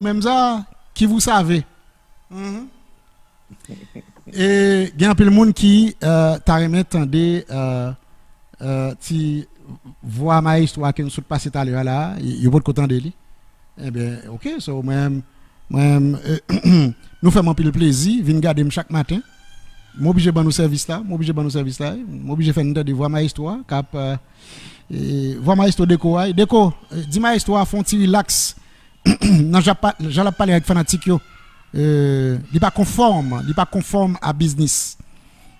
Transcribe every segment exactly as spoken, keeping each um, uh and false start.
menm sa, ki vous savez. Mhm. E gen anpil moun ki euh, ta renmen tande euh, euh, ti vwa mayestwo a ke n sot pase talè a la, yo potko tande li. Ebyen, ok, so mwen, mwen, euh, nou fè m anpil plezi, vin gade m chak maten. M oblije ban nou sèvis la, m oblije ban nou sèvis la, m oblije fè n tande vwa mayestwo a, k ap, euh, e, vwa mayestwo Deko a. Deko, euh, di mayestwo a fè yon ti rilaks nan jan pa- jan l ap pale ak fanatik yo. Euh, li pa konfòm, li pa konfòm a biznis.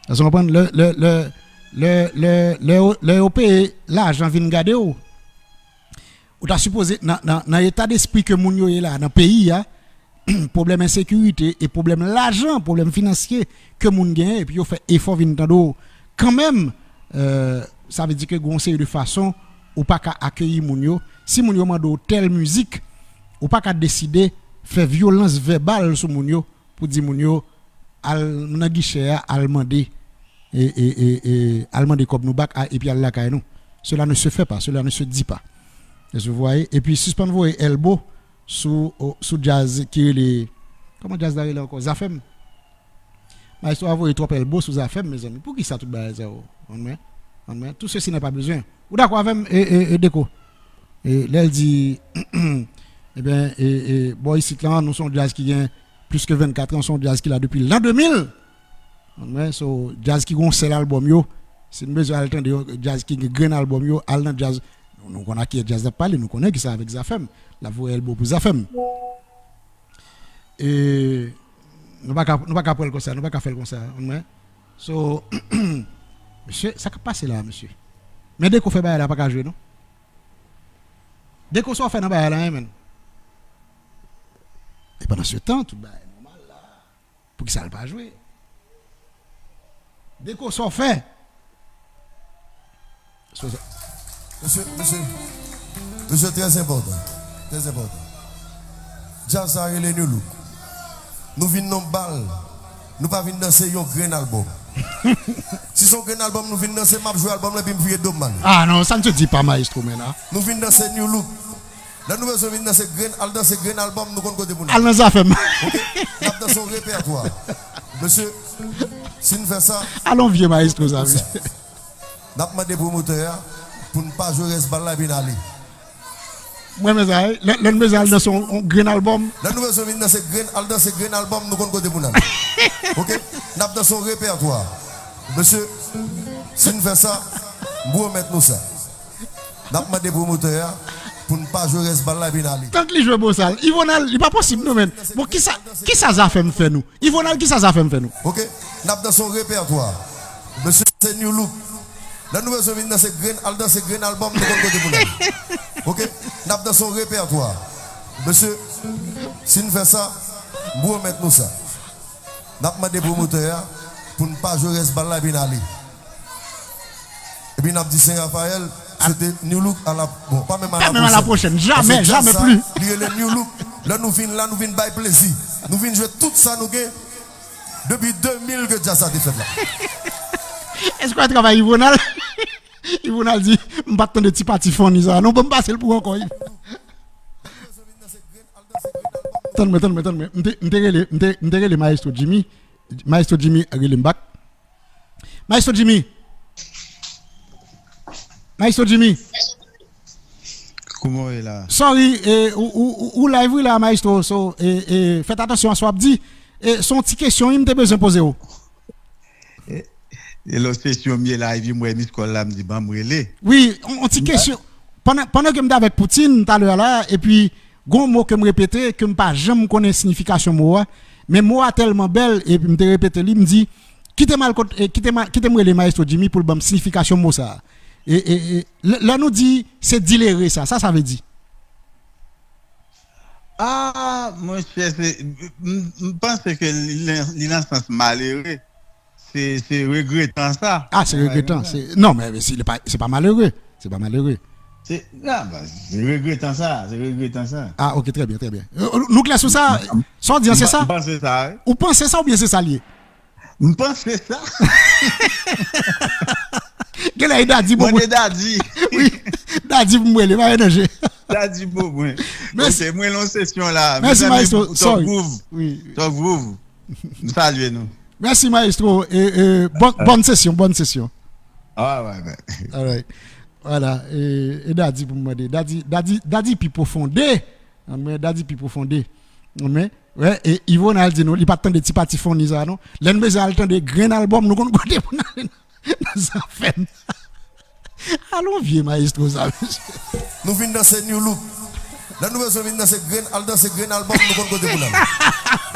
Èske w konprann? Lè, lè, lè, lè, lè, lè, yo- lè yo peye lajan vin gade w, ou ta sipoze, nan, nan, nan eta despri ke moun yo ye la, nan peyi a, pwoblèm ensekirite e pwoblèm lajan, pwoblèm finansye ke moun genyen, epi yo fè efò vin tande w kanmenm, euh, sa vle di ke gen yon seri de fason ou pa ka akeyi moun yo. Si moun yo mande w tèl mizik, ou pa ka deside fè vyolans vèbal sou moun yo pou di moun yo al nan gichè a, al mande, e, e, e, e, al mande kòb nou back, a, epi al lakay nou. Cela ne se fait pas, cela ne se dit pas. Est-ce que vous voyez? Epi sispann voye elbow sou, o- sou djaz ki rele, kòman djaz la rele ankò? Zafèm. Mayestwo a voye twòp elbow sou Zafèm, mezanmi. Poukisa tout bagay sa yo? Ann mwen, ann mwen. Tout ceci n'est pas besoin. Ou dakò avè m, e, e, e, Deko? E, lè l di, ebyen, e, e, bò isit lan, nou se yon djaz ki gen plis ke vennkat an, se yon djaz ki la depi lan de mil. Ann mwen, so, djaz ki gen yon sèl albòm yo, si n bezwen al tande yon djaz ki gen grenn albòm yo, al nan djaz, nou, nou konn a kiyès djaz l ap pale, nou konnen ki sa avèk Zafèm. L ap voye elbow pou Zafèm. E nou pa ka, nou pa ka pran l konsa, nou pa ka fè l konsa, ann mwen. So, mesye, sa k ap pase la, mesye? Men Deko fè bagay la pa ka jwe, non? Deko, sa w fè nan bagay la, hein, menn? E pandan se tan, tout bagay nòmal la. Poukisa l pa jwe? Deko, sa w fè? Mesye, mesye, mesye, trè enpòtan. Trè enpòtan. Djaz sa rele New Look. Nou vin nan bal. Nou pa vin danse yon grenn albòm. Si se yon grenn albòm nou vin danse, m ap jwe albòm lan epi m vire do m ale. Ah non, ça ne se dit pas, maestro, men la. Nou vin danse New Look. Lè nou bezwen vin danse grenn, al danse grenn albòm, nou konn kote pou n al. Al nan Zafèm. Ok? N ap danse yon repètwa. Mesye, si n fè sa, alon vye maestro sa, wi. N ap mande pwomotè a pou n pa jwe rès bal la epi n ale. Mwen, men sa, wi. Lè, lè n bezwen al danse yon, yon grenn albòm. Lè nou bezwen vin danse grenn, al danse grenn albòm, nou konn kote pou n al. Ok? N ap danse yon repètwa. Mesye, si n fè sa, m pwomèt nou sa. N ap mande pwomotè a pou n pa jwe rès bal la epi n ale. Tank li jwe bosal. Ivonal, li pa posib non, men. Bon, kisa, kisa Zafèm fè nou? Ivonal, kisa Zafèm fè nou? Ok, n ap danse yon repètwa. Mesye, se New Look. Lè nou bezwen vin danse grenn, al danse grenn albòm, nou konn kote pou n ale. Ok, n ap danse yon repètwa. Mesye, si n fè sa, m pwomèt nou sa. N ap mande pwomotè a pou n pa jwe rès bal la epi n ale. Epi n ap di Sen Rafayèl, swete New Look a la, bon, pa menm a la pwochèn. Jamè, jamè plis. Li rele New Look. Lè nou vin la, nou vin bay plezi. Nou vin jwe tout sa nou gen depi de mil ke djaz sa te fèt la. Èske w travay Ivonal? Ivonal di, m pa t tande ti pati funny sa. Non, ban m pase l pou ankò. Tann mwen, tann mwen, tann mwen. M te, m te rele, m te, m te rele Maestro Jimmy. Maestro Jimmy rele m back. Maestro Jimmy. Maestro Jimmy. Kouman w ye la? Sorry, eh, ou, ou, ou, ou live wi la, Maestro. So, eh, eh, fèt atansyon a sa w ap di. Eh, se yon ti kesyon wi m te bezwen poze w. E lòt sesyon m ye la, epi m wè miskòl la, m di, ban m rele. Wi, yon, yon ti kesyon. Pandan, pandan ke m te avèk Poutine talè a la, epi gon mo ke m repete, ke m pa janm konnen siyifikasyon mo a, men mo a tèlman bèl, epi m te repete li, m di, kite m al kot, e, kite m, kite m rele Maestro Jimmy pou l ban m siyifikasyon mo sa a. E, e, e, lè, lè nou di se dilere sa, sa sa vle di? Ah, monchè, se, m, m panse ke li, li nan sans malere. Se, se regretan sa. Ah, se regretan. Se, non, men se, li pa, se pa malere. Se pa malere. Se, ah, ben, se regretan sa. Se regretan sa. Ah, ok, trè byen, trè byen. Euh, nou klè sou sa? Sa w di an, se sa? M panse sa, wi. Ou panse sa oubyen se sa l ye? M panse sa. Genlè e Daddy pou mwen. Mande Daddy. Wi, Daddy pou mwen, li pa ranje. Daddy pou mwen. Mèsi. Ok, mwen lan sesyon la. Mèsi, maestro. Top Groove. Wi. Top Groove. Nou salye nou. Mèsi, maestro. E, e, bon, bòn sesyon, bòn sesyon. All right, man. All right. Voilà. E, e Daddy pou mwen. Daddy, Daddy, Daddy pi pwofonde. Mwen, Daddy pi pwofonde. Mwen, wè, e Yvonne al di nou, li pa t tande ti pati funny sa, non. Lè n bezwen al tande grenn albòm, nou konn kote pou n ale nan zafè m. Alon vye maestro sa, mesye. Nou vin danse new look. Lè nou bezwen vin danse grenn, al danse grenn albòm, nou konn kote pou n ale.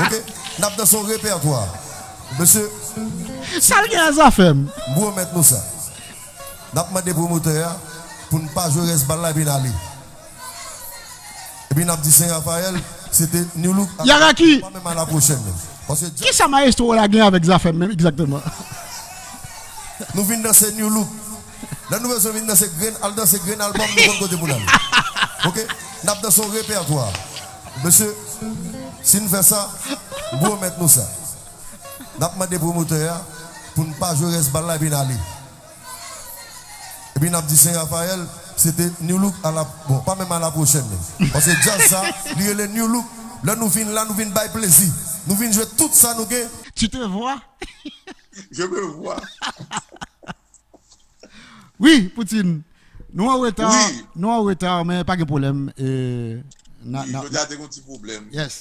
Ok? N ap danse yon repètwa. Mesye, sa l gen a zafè m? M pwomèt nou sa. N ap mande pwomotè a pou n pa jwe rès bal la epi n ale. Epi n ap di Sen Rafayèl, se te new look. Yaraki! Pa menm a la pwochèn. Paske kisa maestro la gen avèk zafè m menm egzakteman? Nou vin danse new look. Lè nou bezwen vin danse grenn, al danse grenn albòm, nou konn kote pou n ale. Ok? N ap danse yon repètwa. Mesye, si n fè sa, m pwomèt nou sa. N ap mande pwomotè a pou n pa jwe rès bal la epi n ale. Epi n ap di Sen Rafayèl, se te new look a la, bon, pa menm a la pwochèn menm. Paske djaz sa, li rele new look. Lè nou vin la, nou vin bay plezi. Nou vin jwe tout sa nou gen. Tu te vois? Je me vois. Wi, Poutine. Nou an reta, wi, nou an reta, men pa gen pwoblèm. E, na, wi, na, jodi a te gen yon ti pwoblèm. Yes.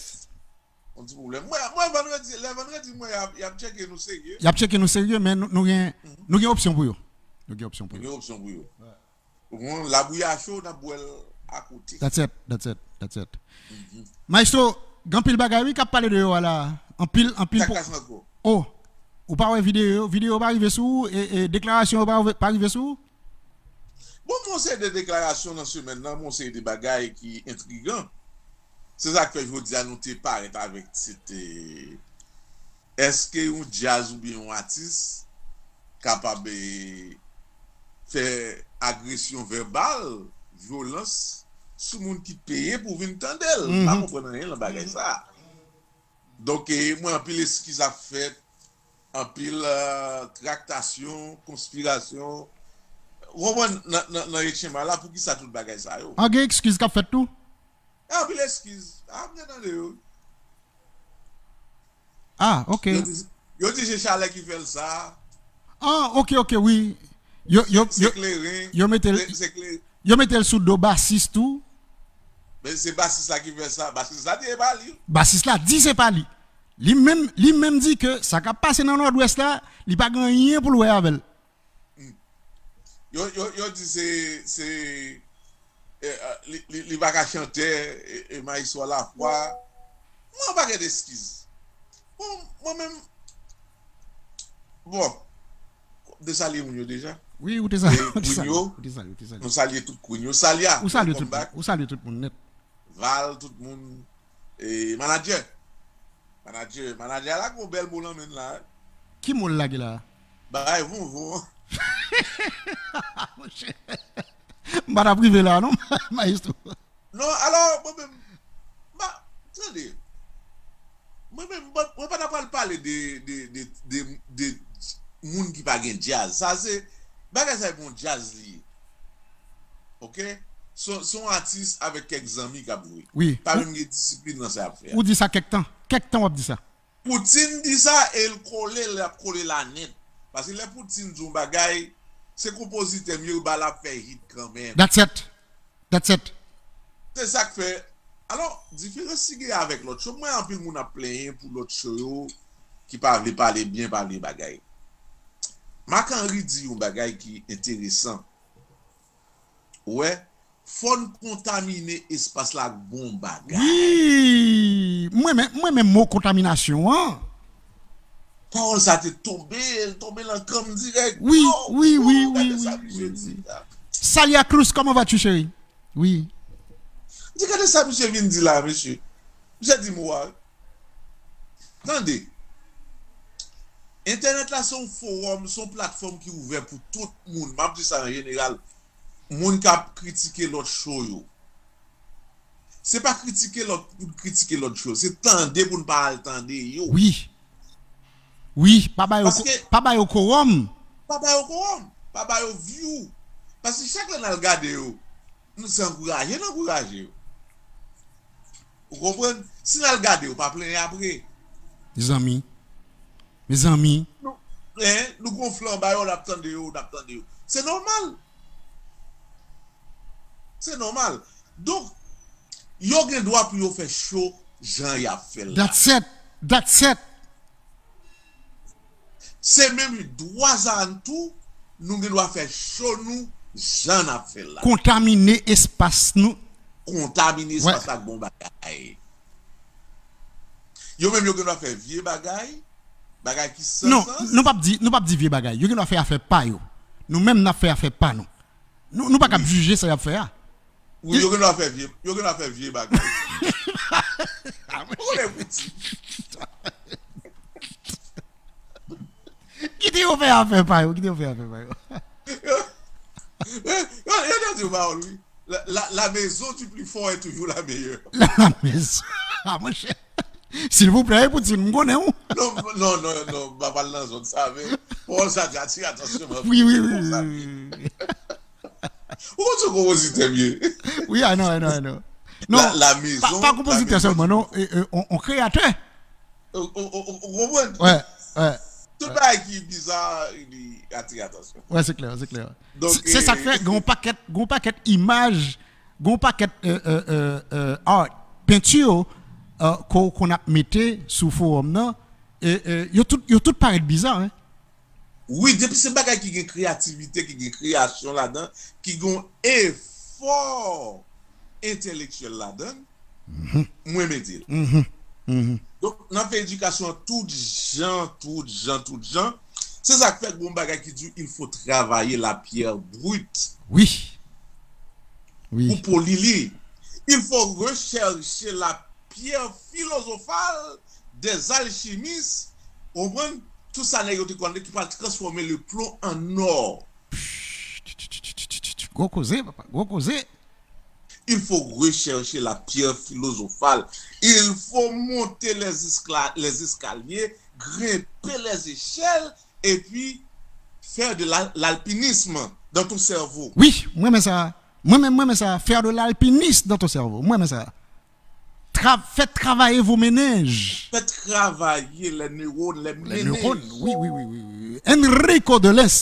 Yon ti pwoblèm. Mwen, mwen, vandredi, lè vandredi, mwen, y ap, y ap tcheke nou serye. Y ap tcheke nou serye, men nou, nou gen, mhm, nou gen opsyon pou yo. Nou gen opsyon pou yo. Nou gen opsyon pou yo. Wi. Ou konprann? Labouya cho, n ap bwè l akote. That's it, that's it, that's it. Mhm. Maestro, gen anpil bagay, wi, k ap pale de yo a la. Anpil, anpil. Sa k pase ankò? Oh, ou pa wè videyo yo? Videyo yo pa rive sou ou? E, e deklarasyon yo pa, pa rive sou ou? Bon, m wè yon seri de deklarasyon nan semèn nan, m wè yon seri de bagay ki entrigan. Se sa k fè jodi a nou te parèt avèk, se te, èske yon djaz oubyen yon atis kapab, eh, fè agresyon vèbal, vyolans sou moun ki peye pou vin tande l? M pa, mhm, konprann anyen nan bagay sa. Donk, eh, mwen, anpil eskiz ap fèt, anpil, eh, traktasyon, konspirasyon. Ou konprann nan, nan, nan H M I la, poukisa tout bagay sa yo? An gen eskiz k ap fèt tou? Gen anpil eskiz. A, m te tande yo. Ah, ok. Yo di, yo di se chalè ki fè l sa. Ah, ok, ok, wi. Yo, yo, se, se yo, kleren, yo mete l, se, se kleren. Yo mete l sou do basis tou. Men se basis la ki fè sa. Basis la di se pa li. Basis la di se pa li. Li menm, li menm di ke sa k ap pase nan Nòdwès la, li pa gen anyen pou l wè avè l. Hmm. Yo, yo, yo di se, se, eh, eh, li, li, li pa ka chante, eh, eh, maestro a la fwa. Mwen pa gen eskiz. Bon, mwen menm, bon, m te salye moun yo deja. Wi, ou te salye, eh, ou te salye, ou te salye, ou te salye. Nou salye tout Queen yo. Salya, ou salye tout moun, ou salye tout moun nèt. Val, tout moun. E, manadjè. Manadjè, manadjè la gon bèl mo nan men l la. Ki mo l lage la? Bagay vonvon. Monchè. M pa t ap rive la, non, maestro. Non, alò, mwen menm, m pa, tande. Mwen menm, mwen, mwen pa ta pral pale de, de, de, de, de moun ki pa gen djaz. Sa se, bagay sa e bon djaz li ye. Ok? Se, se yon atis avèk kèk zanmi k ap jwe. Wi. Pa menm gen disiplin nan sa y ap fè a. Ou di sa kèk tan. Kèk tan w ap di sa. Poutine di sa e l kole, l ap kole la nèt. Paske lè Poutine di yon bagay, se konpozitè Mirba l ap fè hit kanmenm. That's it. That's it. Se sa k fè. Alò, diferans li gen avèk lòt show, m wè anpil moun ap plenyen pou lòt show yo ki pa vle pale byen, pa vle bagay. Marc Henry di yon bagay ki enteresan. Ou wè, fò n kontamine espas la ak bon bagay. Wi! Mwen menm, mwen menm mo kontaminasyon an. Pawòl sa te tonbe, l tonbe nan kan m dirèk. Wi, wi, wi, wi, wi, wi. Salia Cruz, comment vas-tu, chérie? Wi. M di, gade sa misye vin di la, mesye. Misye di mo a. Tande. Entènèt la se yon fowòm, se yon platfòm ki ouvè pou tout moun. M ap di sa an jeneral. Moun k ap kritike lòt show yo. Se pa kritike lòt pou n kritike lòt show. Se tande pou n pa al tande yo. Wi. Wi, pa ba yo ko-, paske pa ba yo kowòm. Pa ba yo kowòm. pa ba yo view. Paske chak lè n al gade yo, nou se ankouraje, n ankouraje yo. Ou konprann? Si n al gade yo, pa plenyen apre. Mezanmi. Mezanmi. Nou, en, nou gon flan ba yo, n ap tande yo, n ap tande yo. Se nòmal. Se nòmal. Donk, yo gen dwa pou yo fè cho jan y ap fè l la. That's it. That's it. Se menm dwa sa a tou, nou gen dwa fè cho nou jan n ap fè l la. Kontamine espas nou. Kontamine espas la ak bon bagay. Yo menm yo gen dwa fè vye bagay, bagay ki san sans. Non, nou p ap di, nou p ap di vye bagay. Yo gen dwa fè afè pa yo. Nou menm n ap fè afè pa nou. Nou, nou pa kab jije sa y ap fè a. Wi, yo gen dwa fè vye, yo gen dwa fè vye bagay. Ou konnen pou di. Kite yo fè afè pa yo, kite yo fè afè pa yo. Yo, yo, yo te di yon pawòl, wi. La, la, la maison du plus fort est toujours la meilleure. La, la maison. Ah, monchè. Silvouplè, e pou di m konnen ou. Non, non, non, non, m pa pral nan zòn sa, men pawòl sa te atire atansyon mwen. Wi, wi, wi, wi, wi. Ou konn se konpozitè m ye. Wi, I know, I know, I know. Non, la, la maison, pa, pa konpozitè sèlman, non. E, e, on, on kreyatè. Ou, ou, ou, ou konprann? Wè, wè. Tout bagay ki biza, li atire atansyon. Wè, se klè, se klè. Donk, se, se sa k fè, gen yon pakèt, gen yon pakèt imaj, gen yon pakèt, euh, euh, euh, euh, art, penti, euh, ke w konn ap mete sou fowòm nan, e, e, yo tout, yo tout parèt biza, hein. Wi, depi se bagay ki gen kreyativite, ki gen kreyasyon ladan, ki gen efò entèlektyèl ladan, mwen renmen di l. Donk, n ap fè edikasyon an tout jan, tout jan, tout jan. Se sa k fè gen yon bagay ki di, il faut travailler la pierre brute. Wi. Wi. Pou poli li. Il faut rechercher la pierre philosophale des alchimistes. Ou konprann? Tout sa nèg yo te konn ki pral transformer le plomb en or. Gwo koze, papa, gwo koze. Il faut rechercher la pierre philosophale. Il faut monter les escla-, les escaliers, grimper les échelles, et puis faire de la, l'alpinisme dans ton cerveau. Wi, mwen renmen sa. Mwen menm, mwen renmen sa. Faire de l'alpinisme dans ton cerveau. Mwen renmen sa. Tra-, faites travailler vos méninges. Faites travailler les neurones, les méninges. Les neurones, wi, wi, wi, wi, wi. Enrico Delens.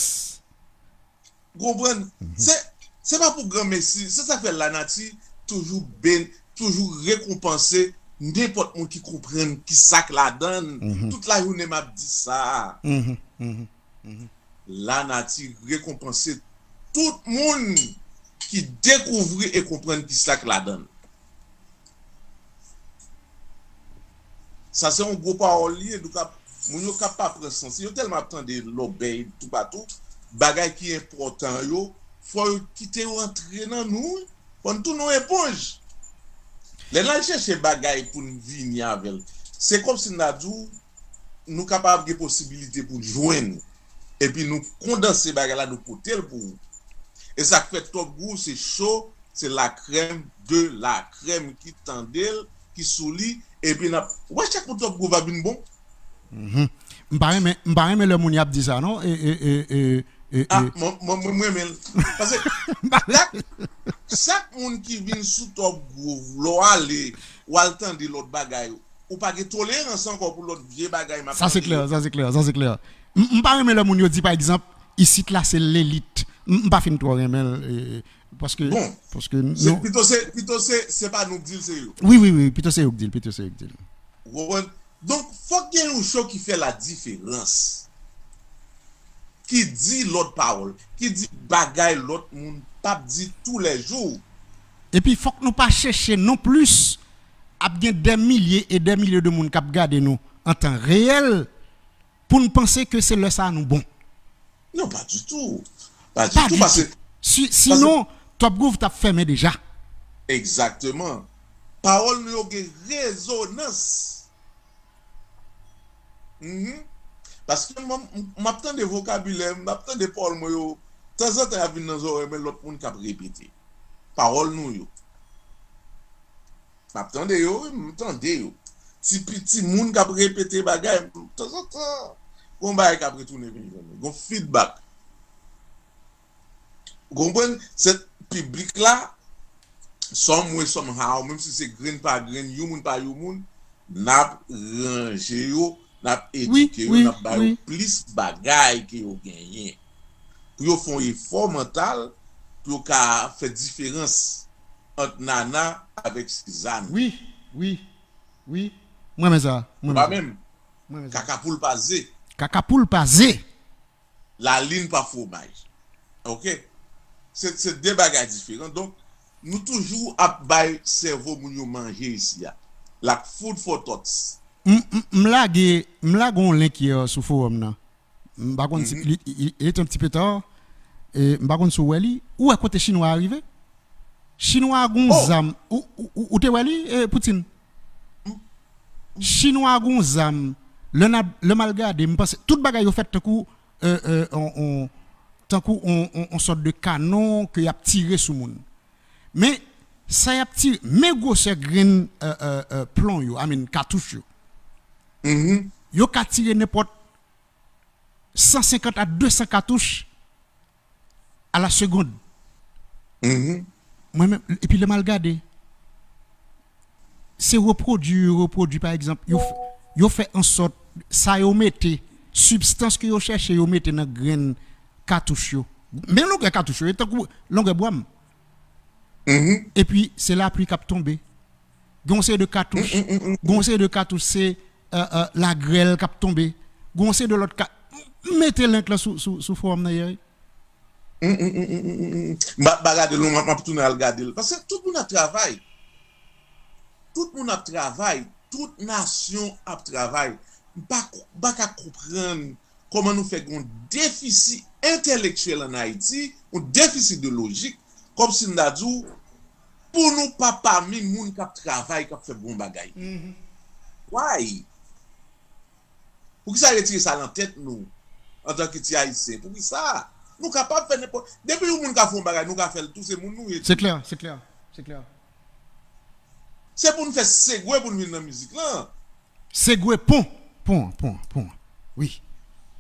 Ou konprann? Se, se pa pou granmesi, se sa k fè lanati toujou ben, toujou rekonpanse nenpòt moun ki konprann ki sa k ladan l. Tout lajounen m ap di sa. Lanati rekonpanse tout moun ki dekouvri e konprann ki sa k ladan l. Sa se yon gwo pawòl li ye, nou ka, moun yo ka pa pran sans. Yo tèlman ap tande lòbèy toupatou, bagay ki enpòtan yo, fò yo kite yo antre nan nou, wi. Fò n tounen yon eponj. Lè n al chèche bagay pou n vini avè l, se kòmsi n ta di w, nou kapab gen posibilite pou n jwenn. Epi nou kondanse bagay la, nou pote l pou ou. E sa k fè Top Groove se cho, se la crème de la crème ki tande l, ki sou li, epi n ap, ou wè chak moun Top Groove ap vin bon. M pa renmen, m pa renmen lè moun y ap di sa, non. E, e, e, e, e, Ah, e. Mwen, mwen, mwen, mwen renmen l. Paske chak, chak moun ki vin sou Top Groove, lè w ale, w al tande lòt bagay, ou pa gen tolerans ankò pou lòt vye bagay m ap Sa se tande klè, yo. Sa se klè, sa se klè. M, m pa renmen lè moun yo di, pa egzanp, isit la se lelit. M, m pa fin twò renmen l, e, paske, Bon, paske se, nou pito se, pito se, se pa nou k di l, se yo. Wi, wi, wi, pito se yo k di l, pito se yo k di l. Ou konprann? Donk, fòk gen yon cho ki fè ladiferans. Ki di lòt pawòl, ki di bagay lòt moun p ap di toulèjou. Epi fòk nou pa chèche non plis ap gen dè milye e dè milye de moun k ap gade nou an tan reyèl pou n panse ke se lè sa a nou bon. Non, pa ditou. Pa Pa ditou, paske ditou. Si, paske sinon, Top Groove t ap fèmen deja. Egzakteman. Pawòl nou yo gen rezonans. Mhm. Paske mwen, m, m ap tande vokabilè, m ap tande pawòl mwen yo, tanzantan y ap vin nan zòrèy mwen, lòt moun k ap repete pawòl nou yo. M ap tande yo, wi, m tande yo. Ti piti moun k ap repete bagay, tanzantan, gon bagay k ap retounen vin jwenn mwen. Gon feedback. Ou konprann? Se piblik la, some way, somehow, menm si se grenn pa grenn, yon moun pa yon moun, n ap ranje yo, n ap edike yo, n ap ba yo plis bagay ke yo genyen. Pou yo fè yon efò mantal, pou yo ka fè diferans ant Nana avèk Sizàn. Wi, wi, wi. Mwen men sa. Mwen men sa. Mwen men sa. Kaka poul pa ze. Kaka poul pa ze. Lalin pa fwomaj. Oke? Se, se de bagay diferan. Donk, nou toujou ap bay sèvo moun yo manje isi a. Like food for thoughts. M, m, m lage, m lage yon link yè sou forum nan. M pa konn si, li, il, il était un petit peu tard. E m pa konn si w wè li. Ou wè kote Chinwa a rive? Chinwa a gon zam. Ou, ou, ou, ou te wè li, eh, Poutine? Chinwa a gon zam. Lè n ap, lè m al gade, m panse, tout bagay yo fèt tankou, eh, eh, on, on, tankou on, on, on sòt de kanon ke y ap tire sou moun. Men, sa y ap tire, men gwosè grenn, eh, eh, eh, plon yo, I mean, katouch yo. Yo ka tire nenpòt san senkant a de san katouch a la segonn. Mwen menm, epi lè m al gade, se repwodui, yo repwodui, pa egzanp, yo, f- yo fè an sòt, sa yo mete, sibstans ke yo chèche, yo mete nan grenn katouch yo. Men longè katouch yo, e tankou longè bwa m. Epi, se lapli k ap tonbe. Gen yon seri de katouch. Gen yon seri de katouch, se, euh, euh, lagrèl k ap tonbe. Gen yon seri de lòt ka-, m mete link lan sou, sou, sou forum nan yè, wi. M pa, m pa gade l non, m ap, m ap tounen al gade l. Paske tout moun ap travay. Tout moun ap travay. Tout nasyon ap travay. M pa, m pa ka konprann kòman nou fè gen yon defisi entèlektyèl ann Ayiti, yon defisi de lojik, kòmsi m ta di w, pou nou pa pami moun k ap travay, k ap fè bon bagay. Why? Poukisa retire sa nan tèt nou, antanke ti Ayisyen? Poukisa? Nou kapab fè nenpòt. Depi yon moun ka fè yon bagay, nou ka fè l tou, se moun nou ye tou. Se klè, se klè, se klè. Se pou n fè segwe pou n vin nan mizik lan. Segwe pon, pon, pon, pon. Wi.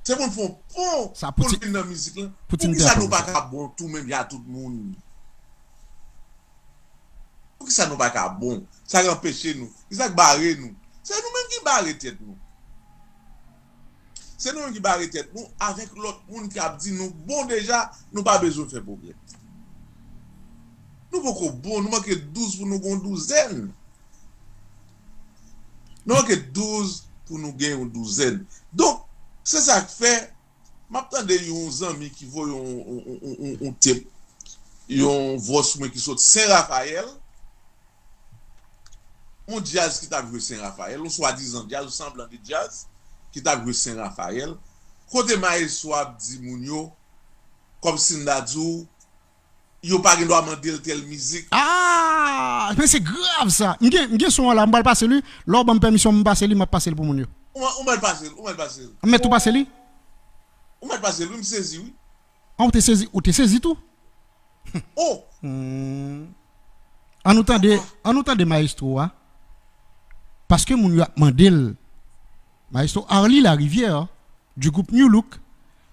Se pou n fè yon pon pou n vin nan mizik lan. Poutine te aplodi sa. Poukisa nou pa ka bon tou menm jan ak tout moun? Poukisa nou pa ka bon? Sa k anpeche nou? Kisa k bare nou? Se nou menm ki bare tèt nou. Se nou menm ki bare tèt nou avèk lòt moun k ap di nou bon deja, nou pa bezwen fè pwoblèm. Nou poko bon, nou manke douz pou nou gen yon douzèn. Nou manke douz pou nou gen yon douzèn. Donk, se sa k fè, m ap tande yon zanmi ki voye yon, yon, yon, yon, yon tep, yon vòs mwen ki sot Sen Rafayèl, yon djaz ki t ap jwe Sen Rafayèl, yon swadizan djaz, yon sanblan de djaz ki t ap jwe Sen Rafayèl, kote mayestwo a ap di moun yo, kòmsi m ta di w, yo pa gen dwa mande l tèl mizik. Ah, men se grav sa. M gen, m gen son an la, m pral pase li. Lè w ban m pèmisyon, m pase li, m ap pase l pou moun yo. Ou mèt, ou mèt pase l, ou mèt pase l. M mèt tou pase li? Ou mèt pase l, wi, m sezi, wi. Ah, ou te sezi, ou te sezi tou? Oh! Hmm. Ann nou tande, ann nou tande mayestwo a. Paske moun yo ap mande l. Mayestwo Arly Larivière, du groupe New Look,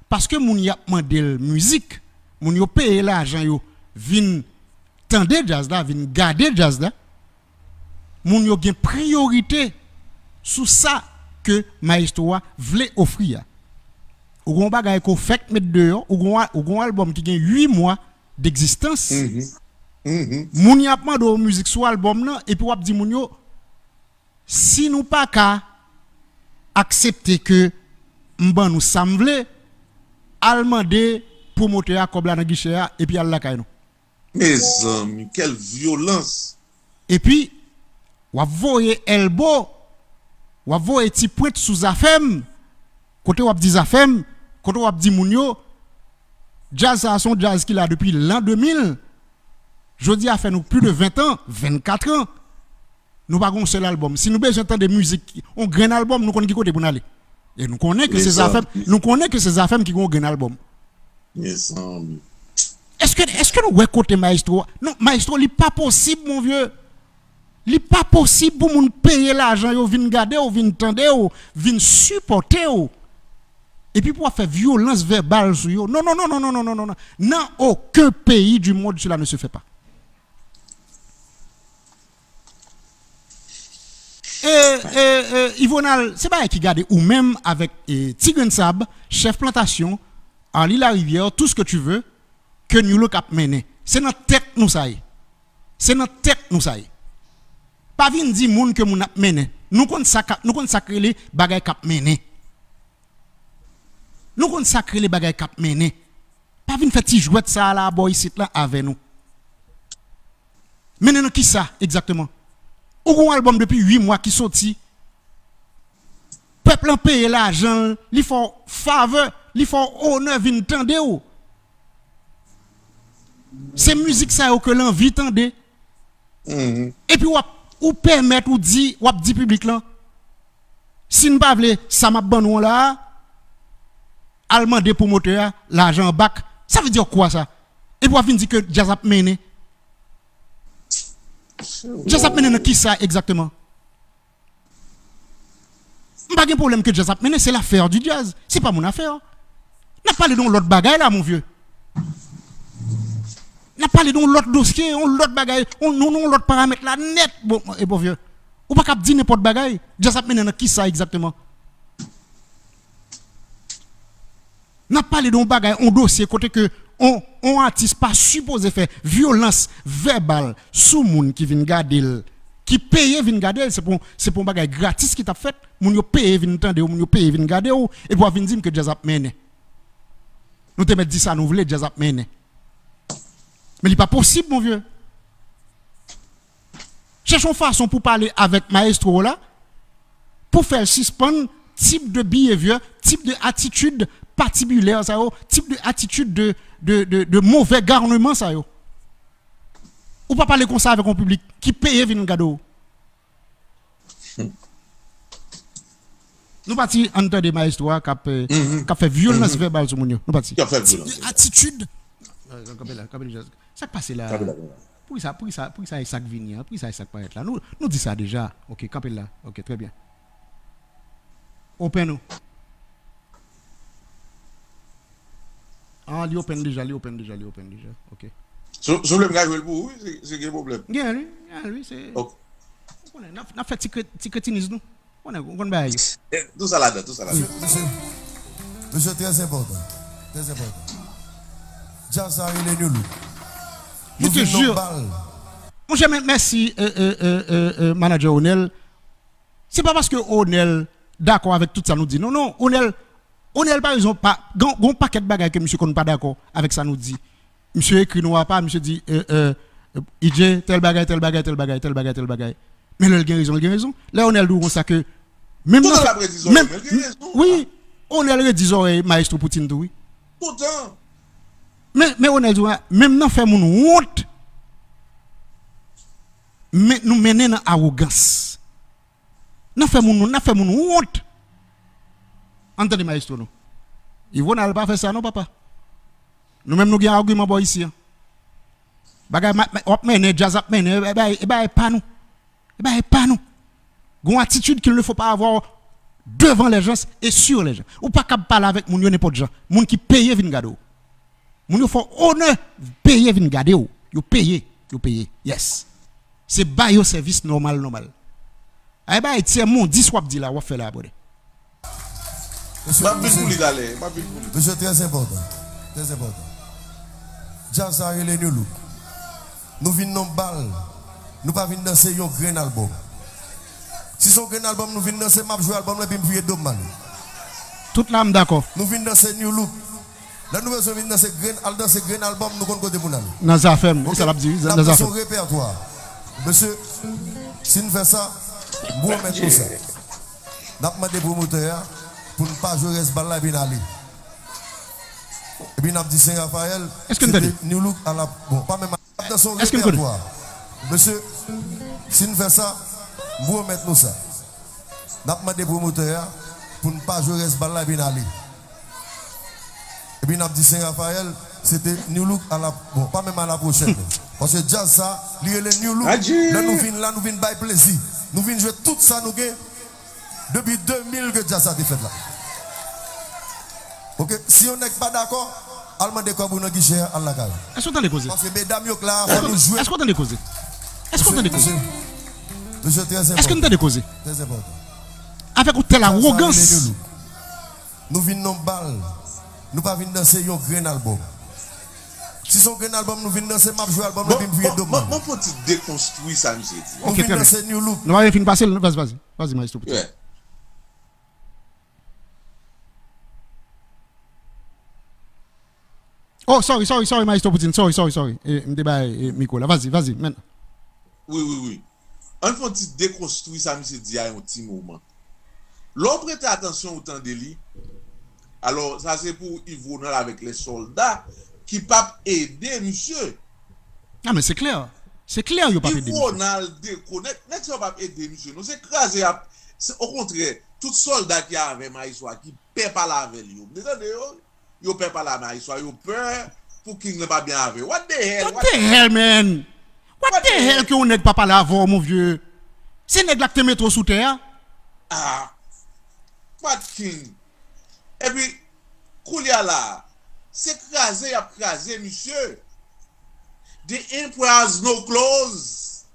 paske moun y ap mande l mizik, moun yo peye lajan yo vin tande djaz la, vin gade djaz la, moun yo gen priyorite sou sa ke mayestwo a vle ofri a. Ou gen yon bagay ke w fèk met deyò, ou gen yon, ou gen yon albòm ki gen uit mwa degzistans. Moun y ap mande w mizik sou albòm nan, epi w ap di moun yo, si nou pa ka aksepte ke m ban nou sa m vle, al mande pwomotè a kòb la nan gichè a, epi al lakay nou. Mezanmi, quelle violence! Epi, w ap voye elbow, w ap voye ti pwent sou Zafèm, kote w ap di Zafèm, kote w ap di moun yo, djaz sa a se yon djaz ki la depi lan de mil, jodi a fè nou plis de ven an, vennkat an, nou pa gen yon sèl albòm. Si nou bezwen tande mizik, yon grenn albòm, nou konn ki kote pou n ale. E nou konnen ke se Zafèm, nou konnen ke se Zafèm ki gen yon grenn albòm. Mezanmi. Èske, èske nou wè kote mayestwo a? Non, mayestwo, li pa posib, mon vieux. Li pa posib pou moun peye lajan yo vin gade w, vin tande w, vin sipòte w. Epi pou w ap fè vyolans vèbal sou yo. Non, non, non, non, non, non, non, non, non. Nan okenn peyi du monde, cela ne se fait pas. E, e, e, Ivonal, se bagay ki gade ou menm avèk e, Ti Grenn Sab, chèf plantasyon, Arly Larivière, tout ce que tu veux, ke New Look ap mennen. Se nan tèt nou sa ye. Se nan tèt nou sa ye. Pa vin di moun ke moun ap mennen. Nou konn sa k ap, nou konn sa k rele bagay k ap mennen. Nou konn sa k rele bagay k ap mennen. Pa vin fè ti jwèt sa a la bò isit la avè nou. Mennen nan kisa egzakteman? Ou gen yon albòm depi uit mwa ki soti. Pèp lan peye lajan l, li fè w favè, li fè w onè vin tande w. Se mizik sa yo ke l anvi tande. Epi w ap, ou pèmèt ou di, w ap di piblik lan, si n pa vle sa m ap ban nou an la a, al mande pwomotè a lajan an bak. Sa vle di kwa sa? Epi w ap vin di ke djaz ap mennen. Djaz ap mennen nan kisa egzakteman? M pa gen pwoblèm ke djaz ap mennen, c'est l'affaire du jazz. Se pa mon affaire. N ap pale de yon lòt bagay la, mon vieux. N ap pale de yon lòt dosye, yon lòt bagay, yon, yon, yon lòt paramèt la nèt. Bon, e bon vieux. Ou pa ka ap di nenpòt bagay. Djaz ap mennen nan kisa egzakteman? N ap pale de yon bagay, yon dosye kote ke yon, yon atis pa sipoze fè vyolans vèbal sou moun ki vin gade l, ki peye vin gade l. Se pou, se pou yon bagay gratis ki t ap fèt. Moun yo peye vin tande w, moun yo peye vin gade w, epi w ap vin di m ke djaz ap mennen. Nou te mèt di sa nou vle, djaz ap mennen. Men li pa posib, mon vieux. Chèche yon fason pou pale avèk maestro la, pou fè l sispann tip de behavior, tip de atitid patibilè sa yo, tip de atitid de, de, de, de move garneman sa yo. Ou pa pale konsa avèk yon piblik ki peye vin gade w. Nou pati ann tande maestro a k ap, eh, k ap fè vyolans vèbal sou moun yo. Nou pati. Ki ap fè vyolans vèbal. Tip de atitid. Eh, kanpe la, kanpe la. Sa k pase la? Kanpe la, kanpe la. Poukisa, poukisa, poukisa e sa k vini an? Poukisa e sa k parèt la? Nou, nou di sa deja. Ok, kanpe la. Ok, trè byen. Open ou. Ah, li open deja, li open deja, li open deja. Ok. Si, si w vle m ka jwe l pou ou, wi, si, si gen pwoblèm. Gen, wi, gen, wi, se. Ok. Ou konnen, n ap, n ap fè ti kre-, ti kretinis nou. Ou konnen, ou konn bagay yo. Eh, tout sa ladan, tout sa ladan. Mesye, mesye, trè enpòtan. Trè enpòtan. Djaz sa rele New Look. Nou vin non bal. Monchè, men, mèsi, euh, euh, euh, euh, euh, manager Onel. Se pa paske Onel dakò avèk tout sa nou di. Non, non, Onel, Onel, pa rezon, pa, gon, gon pakèt bagay ke misye konn pa dakò avèk sa nou di. Misye ekri nou apa, misye di, euh, euh, E J, tèl bagay, tèl bagay, tèl bagay, tèl bagay, tèl bagay. Men lè l gen rezon, l gen rezon. Lè Onel di w konsa ke, menm nan fè, menm, wi, Onel redi zòrèy Maestro Poutine tou, wi. Toutan. Men, men Onel di w, menm nan fè moun wont, men nou mennen nan awogans. Nan fè moun, nan fè moun wont. Ann tande maestro nou. Ivonal pa fè sa non, papa. Nou menm nou gen agiman bò isi an. Bagay ma-, ma-, w ap mennen, djaz ap mennen, e, e, e, e bagay pa nou. E bagay pa nou. Gon atitid qu'il ne faut pas avoir devant les gens et sur les gens. Ou pa kab pale avèk moun yo nenpòt jan. Moun ki peye vin gade w. Moun yo fè w onè, peye vin gade w. Yo peye, yo peye. Yes. Se ba yo sèvis nòmal, nòmal. Ay bay, tiè mondis w ap di la, w ap fè la, brother. M ap vin pou li talè, m ap vin pou li. Mesye, trè enpòtan. Trè enpòtan. Djaz sa rele New Look. Nou vin non bal. Nou pa vin danse yon grenn albòm. Si se yon grenn albòm nou vin danse, m ap jwe albòm lan epi m vire do m ale. Tout la, m dakò. Nou vin danse New Look. Lè nou bezwen vin danse grenn, al danse grenn albòm, nou konn kote pou n ale. Nan Zafèm, e sa l ap di, wi, nan Zafèm. N ap danse yon repètwa. Mesye, si n fè sa, m pwomèt nou sa. N ap mande pwomotè a pou n pa jwe rès bal la epi n ale. Epi n ap di Sen Rafayèl, se te New Look a la, bon, pa menm a la. N ap danse yon repètwa. Mesye, si n fè sa, m pwomèt nou sa. N ap mande pwomotè a pou n pa jwe rès bal la epi n ale. Epi n ap di Sen Rafayèl, se te New Look a la, bon, pa menm a la pwochèn non. Paske djaz sa, li rele New Look. Lè nou vin la, nou vin bay plezi. Nou vin jwe tout sa nou gen depi de mil ke djaz sa te fèt la. Ok, si yon nèg pa dakò, al mande kòb ou nan gichè a, al lakay ou. Èske w tande koze? Paske medam yo k la a, fò nou jwe. Èske w tande koze? Èske w tande koze? Mesye, mesye, trè enpòtan. Èske n tande koze? Trè enpòtan. Avèk yon tèl awogans. Nou vin nan bal. Nou pa vin danse yon grenn albòm. Si se yon grenn albòm nou vin danse, m ap jwe albòm lan epi m vire do m. Bon, bon, bon, bon, ti dekonstwi sa misye di. Nou vin danse New Look. Nou pa vin fin pase l, non? Vas-y, vas-y. Vas-y, maestro Poutine. Oh, sorry, sorry, sorry, Maestro Poutine. Sorry, sorry, sorry. E, m te bay e, mikwo la. Vas-y, vas-y, men. Wi, wi, wi. Ann fè yon ti dekonstwi sa misye di a yon ti moman. Lè w prete atansyon ou tande li, alò sa se pou Yves Ronald avèk lè sòlda ki p ap ede misye. Non men se klè. Se klè yo p ap ede misye. Yves Ronald dekonèk, nèg sa yo p ap ede misye non, se kraze y ap, okontrè, tout sòlda ki avè Maestro a ki pè pale avè l yo. M te tande yo. Yo pè pale a Maestro a, yo pè pou King lan pa byen avè yo. What the hell? What the hell, man? What the hell ke yon nèg pa pale avè w, mon vieux? Se nèg la ki te mete w sou tè a. Ah. What King? Epi, koulye a la, se kraze y ap kraze misye. The emperor has no clothes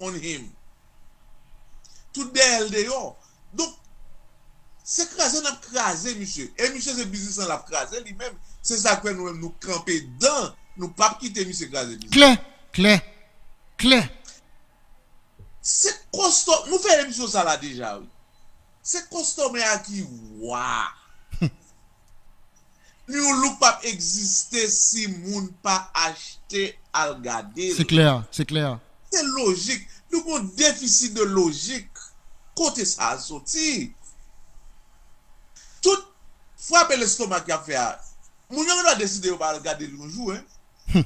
on him. Tout dèyè l deyò. Donk, se kraze n ap kraze misye. E misye se biznis lan l ap kraze li menm. Se sa k fè nou menm nou kanpe dan, nou p ap kite misye kraze biznis. Klè, klè, klè. Se kòstò, nou fè emisyon sa la deja wi. Se kòstòmè a ki wa. New Look p ap egziste si moun pa achte al gade l. Se klè, se klè. Se lojik. Nou gen yon defisi de lojik. Kote sa a soti? Tout frape lestomak y ap fè a, moun yo gendwa deside yo pa al gade l yon jou, en.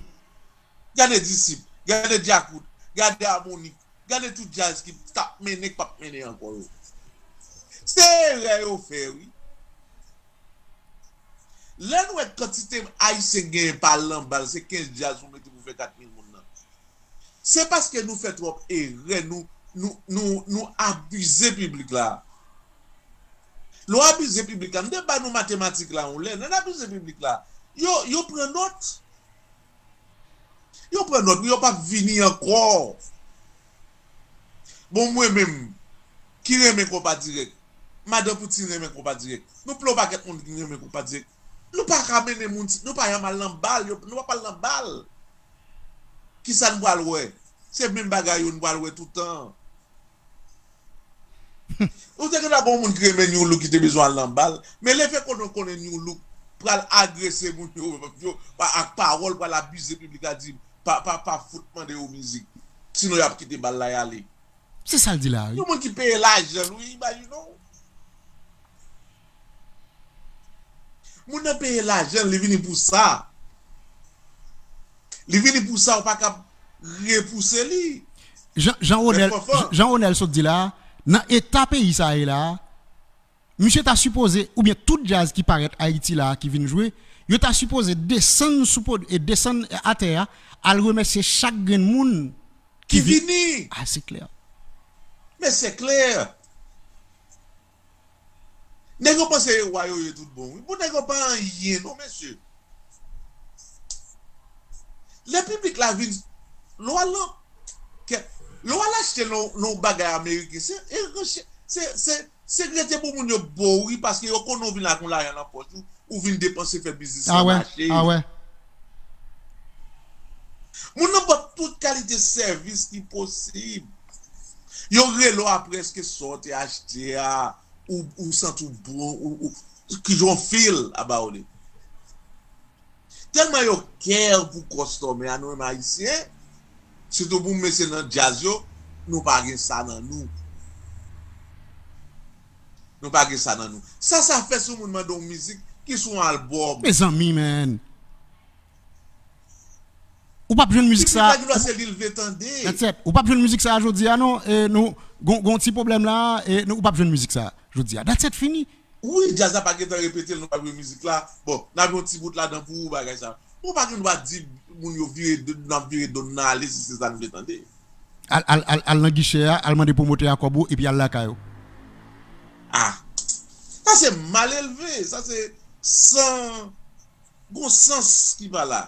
Gade Disip, gade Djakout, gade Amonik, gade tout djaz ki t ap mennen, k p ap mennen ankò yo. Se erè yo fè, wi. Lè n wè kantite Ayisyen genyen pa al nan bal, se kenz djaz ou mete pou fè kat mil moun nan. Se paske nou fè twòp erè, nou, nou, nou, nou abize piblik la. Lè w abize piblik la, m te ba nou matematik la yon lè, lè n abize piblik la, yo, yo pran nòt. Yo pran nòt, yo p ap vini ankò. Bon, mwen menm, ki renmen konpa dirèk, madan Poutine renmen konpa dirèk, nou plen yon pakèt moun ki renmen konpa dirèk, nou pa ka mennen moun, nou pa janm al nan bal, yo, nou p ap al nan bal. Kisa n pral wè? Se menm bagay yo n pral wè toutan. Ou te gentan gen yon moun ki renmen New Look ki te bezwen al nan bal, men lefètke nou konnen New Look pral agrese moun yo, yo ak pawòl, pral abize piblik la, di pa, pa, pa fout mande yo mizik, sinon y ap kite bal la y ale. Se sa l di la wi. Yon moun ki peye lajan l wi, imajine w. Moun nan peye lajan l, li vini pou sa. Li vini pou sa, ou pa kab repouse li. Jan, Jan Ronèl, Jan Ronèl sot di la, nan eta peyi sa ye la, misye ta sipoze, oubyen tout djaz ki parèt Ayiti la, ki vin jwe, yo ta sipoze desann sou pod, e desann atè a, al remèsye chak grenn moun ki vini. A, se klè. Men se klè. Nèg yo panse e wa yo ye tout bon wi. Bon, nèg yo pa anyen non, mesye. Lè piblik la vin, lè w al nan, lè w al achte nan yon bagay ameriken, se, se, se, se rete pou moun yo ba w wi, paske yo konnen w vin la ak yon lajan nan pòch ou, ou vin depanse fè biznis lan mache. Moun nan ba w tout kalite sèvis ki posib. Yo rele w apre èske sa w te achte a, ou, ou santi w bon, ou, ou, ki jan w feel about it. Tèlman yo care pou kòstòmè a, nou menm Ayisyen, sitou pou mesye nan djaz yo, nou pa gen sa nan nou. Nou pa gen sa nan nou. Sa, sa fè si yon moun mande w mizik ki sou yon albòm. Mezanmi, man. Ou p ap jwenn mizik sa. Piblik la gendwa se li l vle tande. That's it. Ou p ap jwenn mizik sa jodi a non. E nou gon, gon ti pwoblèm la, e nou, ou p ap jwenn mizik sa jodi a. That's it, fini. Wi, djaz la pa gentan repete l, nou p ap jwe mizik la. Bon, n ap jwe yon ti bout ladan pou ou, bagay sa. Ou pa gendwa di moun yo vire, n ap vire do n nan ale si se sa n vle tande. Al, al, al, al nan gichè a, al mande pwomotè a kòb ou, epi al lakay ou. Ah. se mal elve, sa se san, gon sans ki pa la.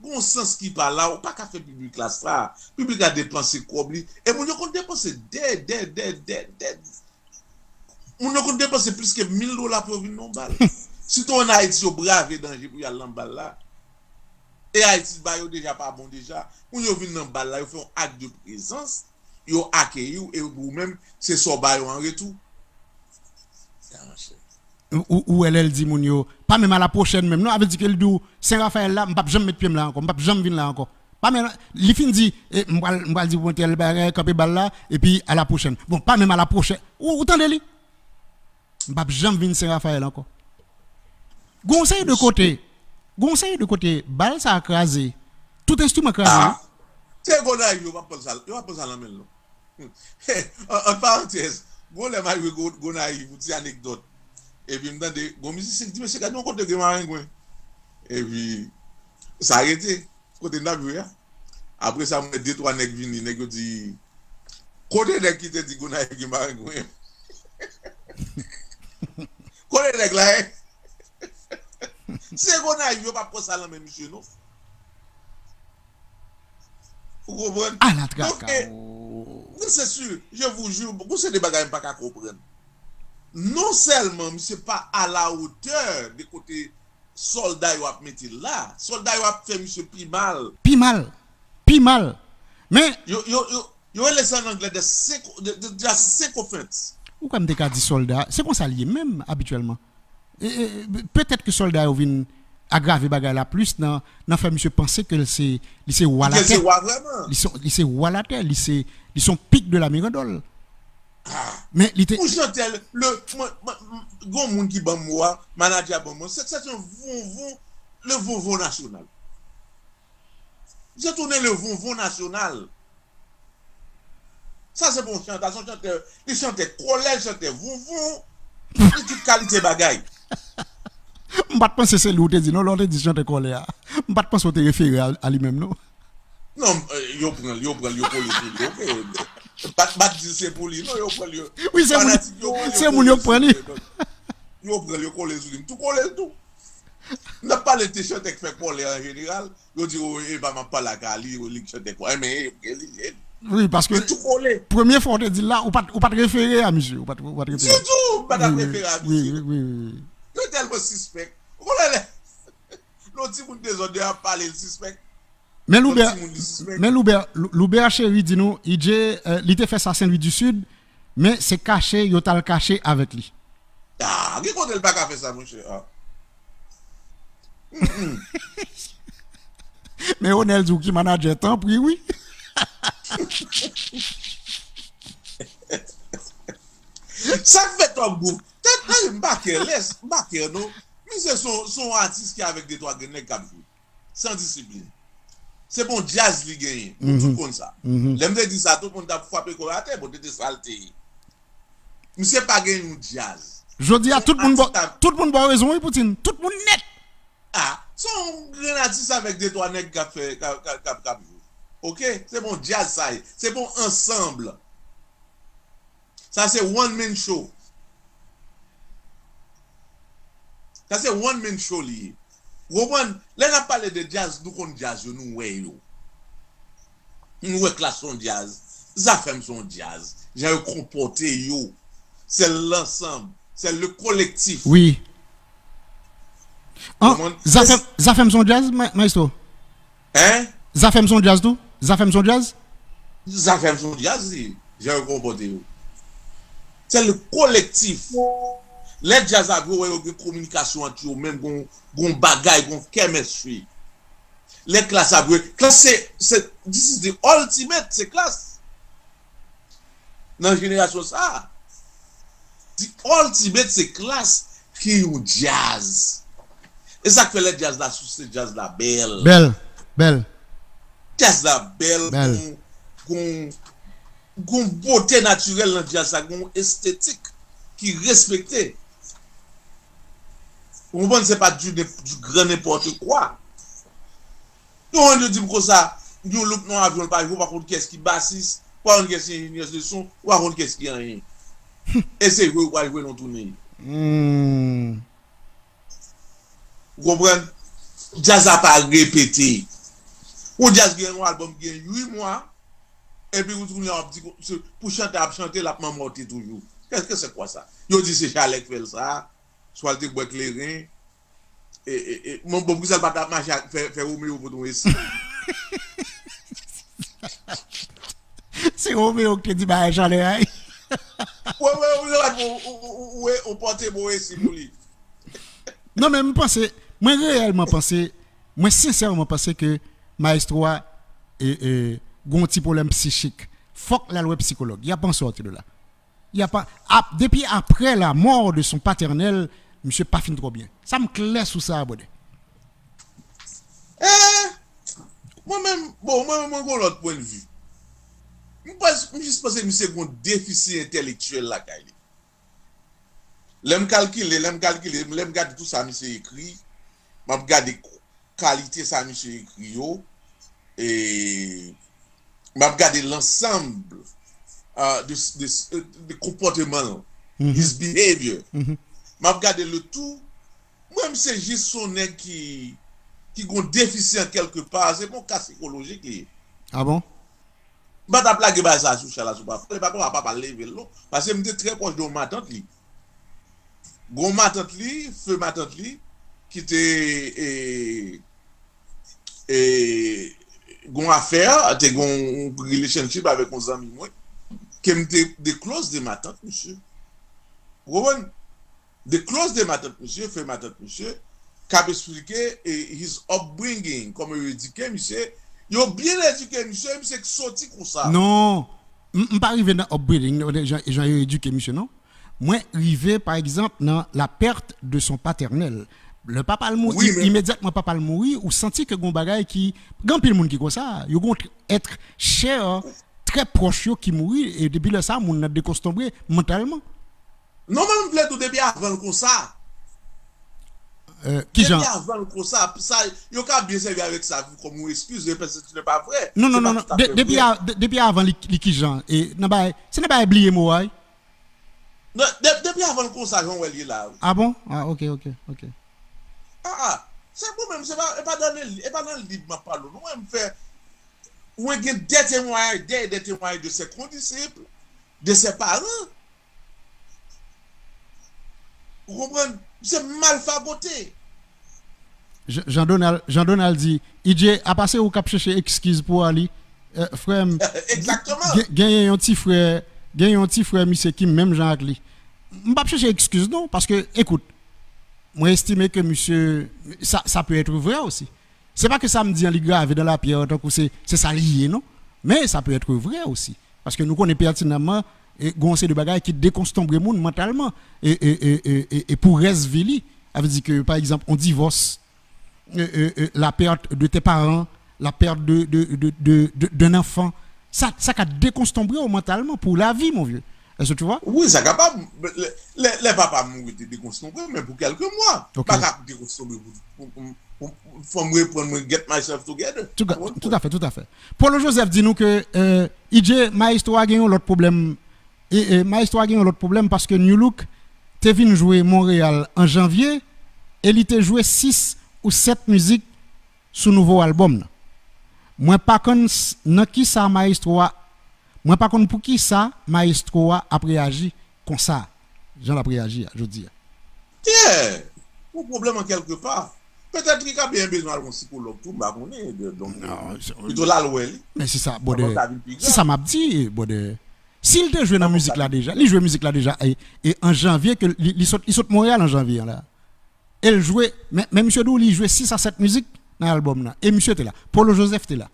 Gon sans ki pa la, ou pa ka fè piblik la sa. Piblik la depanse kòb li. E moun yo konn depanse dè, dè, dè, dè, dè. Moun yo konn depanse plis ke mil dola pou yo vin nan yon bal. Sitou ann Ayiti, yo brave danje pou y al nan bal la. E Ayiti ba yo deja pa bon deja. Moun yo vin nan bal la, yo fè yon ak de prezans, yo akeyi w, e ou menm, se sa w ba yo an retou. Sa, monchè. Ou, ou, ou wè lè l di moun yo, pa menm a la pwochèn menm, non, avè di ke l di w, Sen Rafayèl la, m p ap janm met pye m la ankò, m p ap janm vin la ankò. Pa menm, li fin di, e, m pral, m pral di pou entèl bagay, kanpe bal la, epi a la pwochèn. Bon, pa menm a la pwochèn. Ou, ou tande li? M p ap janm vin Sen Rafayèl ankò. Gon seri de kote, gon seri de kote, bal sa a kraze, tout enstriman kraze, wi. Ah, se Gonayiv, yo p ap pran sa, yo p ap pran sa nan men l, non. An, an parantèz, gon lè m al jwe Go-, Gonayiv, yon ti anekdòt. Epi m tande, gon mizisyen ki di, "Mesye, gade yon kote gen marengwen." Epi, sa rete, kote n ap jwe a. Apre sa, m wè de twa nèg vini, nèg yo di, "Kote nèg ki te di Gonayiv gen marengwen?" Kote nèg la ye? Se Gonayiv, yo p ap pran sa nan men misye, non. Ou konprann? Ala traka. Donk, e, non, se si, je vous jure, gon seri de bagay m pa ka konprann. Non sèlman misye pa a la otè de kote sòlda yo ap mete l la, sòlda yo ap fè misye pi mal. Pi mal. Pi mal. Men yo, yo, yo, yo rele sa an anglè de, de, de, de sycophants. Ou kwè m te ka di sòlda, se konsa l ye menm abityèlman. E, e, petèt ke sòlda yo vin agrave bagay la plis nan, nan fè misye panse ke l se, li se wa latè. Li se wa vrèman. Li se, li se wa latè, li se, li se yon pik de la mirandòl. Ah, men li te yon chantè, le, mwen, mwen, gon moun ki ban m mo a, manadjè a ban m mo, se, se yon vonvon, le vonvon nasyonal. Misye tounen le vonvon nasyonal. Sa se pa yon chantè, se yon chantè, li chantè kòlè, li chantè vonvon, li tout kalite bagay. M pa t panse se li ou te di, non, lè w te di chantè kòlè a. M pa t panse w te refere a, a li menm, non. Non, eh, yo pran l, yo pran l, yo kole sou li, oke. M pa t, m pa t di se pou li, non, yo pran l, yo. Wi, se moun, fanatik yo pran l, yo se moun yo pran li. Yo pran l, yo kole sou li. M tou kole l tou. N ap pale de chantè k fè kòlè an jeneral. Yo di, "O, e pa m ap pale ak Ali, o, li k chante kwa." Men, e, e, e, wi, paske yo tou kole. Premye fwa w te di l la, ou pa t, ou pa t refere a misye, ou pa t, ou pa t refere. Ditou, m pa t ap refere a misye. Wi, wi, wi, wi. Yo tèlman sispèk. Ou konnen lè, lè yon timoun dezòd, yo ap pale, l sispèk. Men Loubè, men Loubè, Lou-, Loubè Chéry di nou, E J, eh, li te fè sa Sen Lwi di Sid, men se kache, yo t al kache avèk li. Ah, gen kote l pa ka fè sa, monchè. Ah. Mm-mm. Men Onèl di w ki manadjè, tanpri, wi. Sa k fè Top Group? Tèt, tèt, m pa kè lès, m pa kè non. Misye se yon, se yon atis ki avèk de twa grenn nèg k ap jwe. San disiplin. Se bon djaz li genyen. Nou tout konn sa. Lè m te di sa, tout moun t ap frape kò yo atè, bon, te, te sa l te ye. Misye pa gen yon djaz. Jodi a, tout moun ba, tout moun ba w rezon, wi, Poutine. Tout moun nèt. Ah, se yon grenn atis avèk de twa nèg k ap fè, k ap, k ap, k ap, k ap jwe. Oke? Se bon djaz sa ye. Se bon ansanm. Sa se one man show. Sa se one man show li ye. Ou konprann? Lè n ap pale de djaz, nou konn djaz yo, nou wè yo. Nou wè Klass se yon djaz, Zafèm se yon djaz, jan yo konpòte yo. Se lansanm, se le kolektif. Wi. An, Zafèm, Zafèm se yon djaz, ma-, maestro? Hein? Zafèm se yon djaz tou? Zafèm se yon djaz? Zafèm se yon djaz, li. Jan yo konpòte yo. Se le kolektif. Lè djaz ap jwe, ou wè yo gen kominikasyon ant yo menm, gon, gon bagay, gon chemistry. Lè Klass ap jwe, Klass se, se, this is the ultimate, se Klass. Nan jenerasyon sa a, the ultimate se Klass ki yon djaz. E sa k fè lè djaz la sou, se djaz la bèl. Bèl, bèl. Djaz la bèl, bèl. Gon, gon, gon bote natirèl nan djaz la, gon estetik ki respekte. Ou konprann, se pa du, du grand n'importe quoi. Yon moun yo di m konsa, yon loup nan avyon, l pa jwe, ou pa konn kiyès ki basis, ou pa konn kiyès ki enjenyè de son, ou pa konn kiyès ki anyen. E se jwe ou pral jwe nan tounen. Hmm. Ou konprann? Djaz la pa repete. Yon djaz gen yon album gen uit mwa, epi ou tounen w ap di pou chante ap chante, l ap manmòte toujou. Qu'est-ce que c'est quoi ça? Yo di se chalè k fè l sa, swa l te bwè kleren. E, e, e, bon, bon, poukisa l pa t ap mache ak fè, fè Romeo pote yon esi? Se Romeo ki te di bagay chalè a. Ou, ou, ou, ou, ou, ou, ou, ou pote bon esi pou li. Non, men m panse, mwen reyèlman panse, mwen sensèman panse ke maestro a e, e, gon ti pwoblèm psichik. Fòk l al wè psikològ. Y a pas sorti de là. Y a pas, ap, depi aprè la mort de son paternel, misye pa fin twò byen. Sa m klè sou sa, brother. Eh, mwen menm, bon, mwen menm, mwen gon lòt pwennvi. M pas, m jis panse misye gon defisi entèlektyèl lakay li. Lè m kalkile, lè m kalkile, lè m gade tout sa misye ekri, m ap gade kalite sa misye ekri yo, e m ap gade lansanm, uh, de, de, de konpòteman l, his behavior. M ap gade le tout, mwen m se jis yon nèg ki, ki gon defisyan kèlke pa, se bon ka sikolojik li ye. Ah bon? M pa t ap lage bagay sa sou chala sou papa. Li pa konn papa l leve l non. Paske m te trè pwòch de yon matant li. Gon matant li, feu matant li, ki te e, e, gon afè, te gon relationship avèk yon zanmi mwen, ke m te de close de matant misye. Ou konprann? De close de matant misye, feu matant misye, k ap esplike e, his upbringing, kòman yo edike misye. Yo byen edike misye, misye k soti konsa. Non, m m pa rive nan upbringing, jan, jan yo edike misye, non. Mwen rive, pa egzanp, nan la perte de son paternel. Lè papa l mouri, imedyatman papa l mouri, ou santi ke gon bagay ki, gen anpil moun ki konsa, yo gon èt chè, trè pwòch yo ki mouri, e depi lè sa, moun nan dekonstanbre mantalman. Non, mwen m vle di w depi avan l konsa. Euh, kijan? Depi avan l konsa, sa, yo ka byen sèvi avèk sa kòm yon eskiz, men se n'est pas vrai. Non, non, non, non. De, depi, a, de, depi avan li, li kijan? E nan bagay, se nan bagay bliye mo a, wi. Non, de, depi avan l konsa, jan w wè l ye la, wi. Ah bon? Ah, ok, ok, ok. Ah, ah. Se mwen menm, se pa, e pa nan, e pa nan liv m ap pale w, non, mwen m fè, mwen gen des témoignages, des, des témoignages de ses condisciples, de ses parents. Ou konprann? Misye mal fagote. Jean Donald, Jean Donald di, I J, apa se ou k ap chèche ekskiz pou Arly? Frè m, genyen yon ti frè, genyen yon ti frè misye ki menm jan ak li. M p ap chèche ekskiz non, paske, ekout, mwen estime ke misye, sa, sa peut être vrai aussi. Se pa ke sa m di an li grave dans la pierre tankou se, se sa li ye non. Men sa peut être vrai aussi. Paske nou konnen pètinanman, e, gon seri de bagay ki dekonstanbre moun mantalman e, e, e, e, e, e pou rès vi li. Sa vle di ke, pa egzanp, on divòs, e, e, e, la perte de tes parents, la perte de, de, de, de, de, d'un enfant, sa, sa ka dekonstanbre w mantalman pou lavi, mon vieux. Est-ce que tu vois? Wi, sa kapab. Lè, lè, lè papa m mouri te dekonstanbre, men pou kèlke mwa. Ok. Pa ka dekonstanbre pou, pou, pou, pou fò m reprann mwen, get myself together. Tout à, tout à fait, tout à fait. Paulo Joseph di nou ke, euh, I J, maestro a gen yon lòt pwoblèm. E, e, maestro a gen yon lòt pwoblèm paske Nu Look te vin jwe Montréal an janvye e li te jwe sis ou sèt mizik sou nouvo albòm nan. Mwen pa konn s- nan kisa maestro a, mwen pa konn poukisa maestro a ap reyaji konsa, jan l ap reyaji a, jodi a. Yeah! Yon pwoblèm an kèlke pa. Petèt li ka byen bezwen al wè yon sikològ tou, m pa konnen. Donk, pito l al wè li. Men se sa, brother. Se sa m ap di, brother. Si l te jwe nan mizik la deja, li jwe mizik la deja e, e an janvye ke li, li sot, li sot Montréal an janvye an la. E l jwe, men, men misye di w li jwe sis a sèt mizik nan albòm nan. E misye te la. Paulo Joseph te la.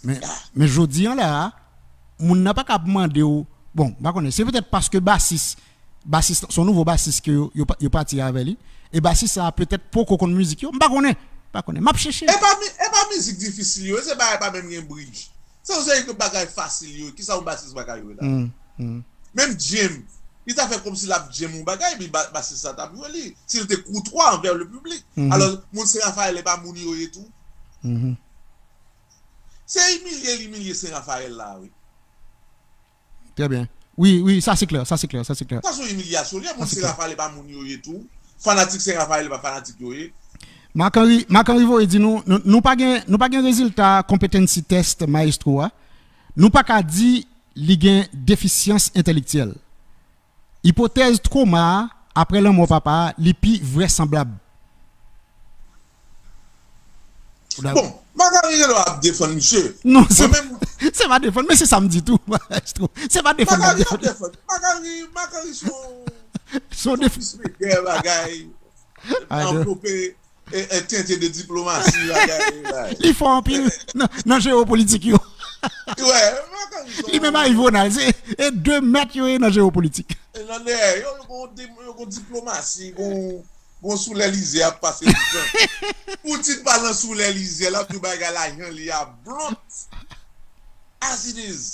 Men, men jodi an la a, moun nan pa ka ap mande w, bon, m pa konnen, se petèt paske basis, basis, se yon nouvo basis ke yo, yo, yo pati avè li, e basis sa a petèt poko konn mizik yo, m pa konnen, m pa konnen, m ap chèche. E pa, e pa mizik difisil yo, se bagay pa menm gen bridge. Se yon seri de bagay fasil yo, kisa yon basis pa ka jwe la? Menm djem, li ta fè kòmsi l ap djem yon bagay, epi ba, basis la t ap jwe li, si l te courtois envers le public. Alò, moun Sen Rafayèl e pa moun yo ye tou? Se imilye l imilye Sen Rafayèl la, wi. Trè byen. Wi, wi, sa se klè, sa se klè, sa se klè. Sa se yon imilyasyon. Lè moun se Rafael, e pa moun yo ye tou. Fanatik se Rafael, e pa fanatik yo ye. Marc Henry, Marc Henry voye di nou, nou, nou pa gen, nou pa gen rezilta konpetansi tès Maestro a. Nou pa ka di li gen defisyans entèlektyèl. Ipotèz twoma a, apre lanmò papa a, li pi vrèsanblab. Bon, Marc Henry genlè ap defann misye. Non, se, se pa defann, men se sa m di tou, Maestro. Se pa defann, m ap defann. Marc Henry, Marc Henry se yon peacemaker bagay. Anvlope, e, e, tente de diplomasi bagay. Li fò anpil nan, nan jewopolitik yo. Li menm a Yvonal, se, e de mèt yo ye nan jewopolitik. Nan dèyè yo, yo gon, yo gon diplomasi, gon Gon soulè lizè ap pase toutan. Poutine pa nan soulè lizè, l ap di bagay la jan li a blunt. As it is.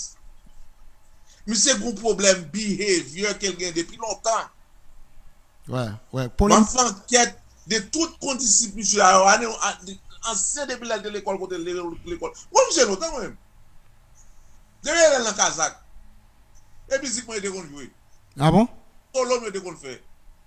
Misye gon pwoblèm behavior ke l gen depi lontan. Wè, wè. M ap fè ankèt de tout kondisip misye a yo, ane, ansyen depi lè l te lekòl kote l te lekòl. Mwen misye lontan mwen menm. Depi lè l nan kazak. E mizik mwen yo te konn jwe. Ah bon? Solo m yo te konn fè.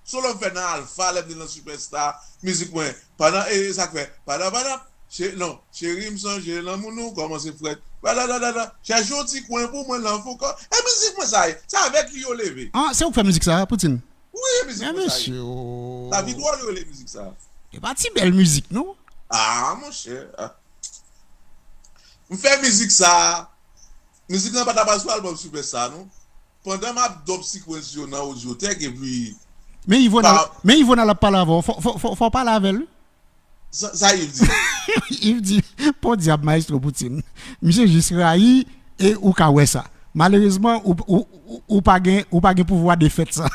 Solo m fè nan Alpha, lè m te nan Superstar, mizik mwen, pandan, e, e sa k fè, pandan, pandan, che-, non, cheri m sonje lanmou nou kòmanse frèt, padadadada, chèche yon ti kwen pou mwen nan foukan. E mizik mwen sa ye, se avèk li yo leve. Ah, se ou k fè mizik sa, Poutine? Wi, e mizik mwen sa ye. Lavi dwòl yo rele mizik sa. E pa ti bèl mizik, non? Ah, monchè. Ah. M fè mizik sa, mizik lan pa ta pral sou albòm Superstar, non? Pandan m ap dòp sequence yo nan Audiothèque, epi. Men Yvonal, men Yvonal ap pale avè w. Fò, fò, fò, fò w pale avè l, wi. Sa, sa Yves di? Yves di, podyab, Maestro Poutine. Misye jis rayi e ou ka wè sa. Malerezman, ou, ou, ou, ou pa gen, ou pa gen pouvwa defèt sa.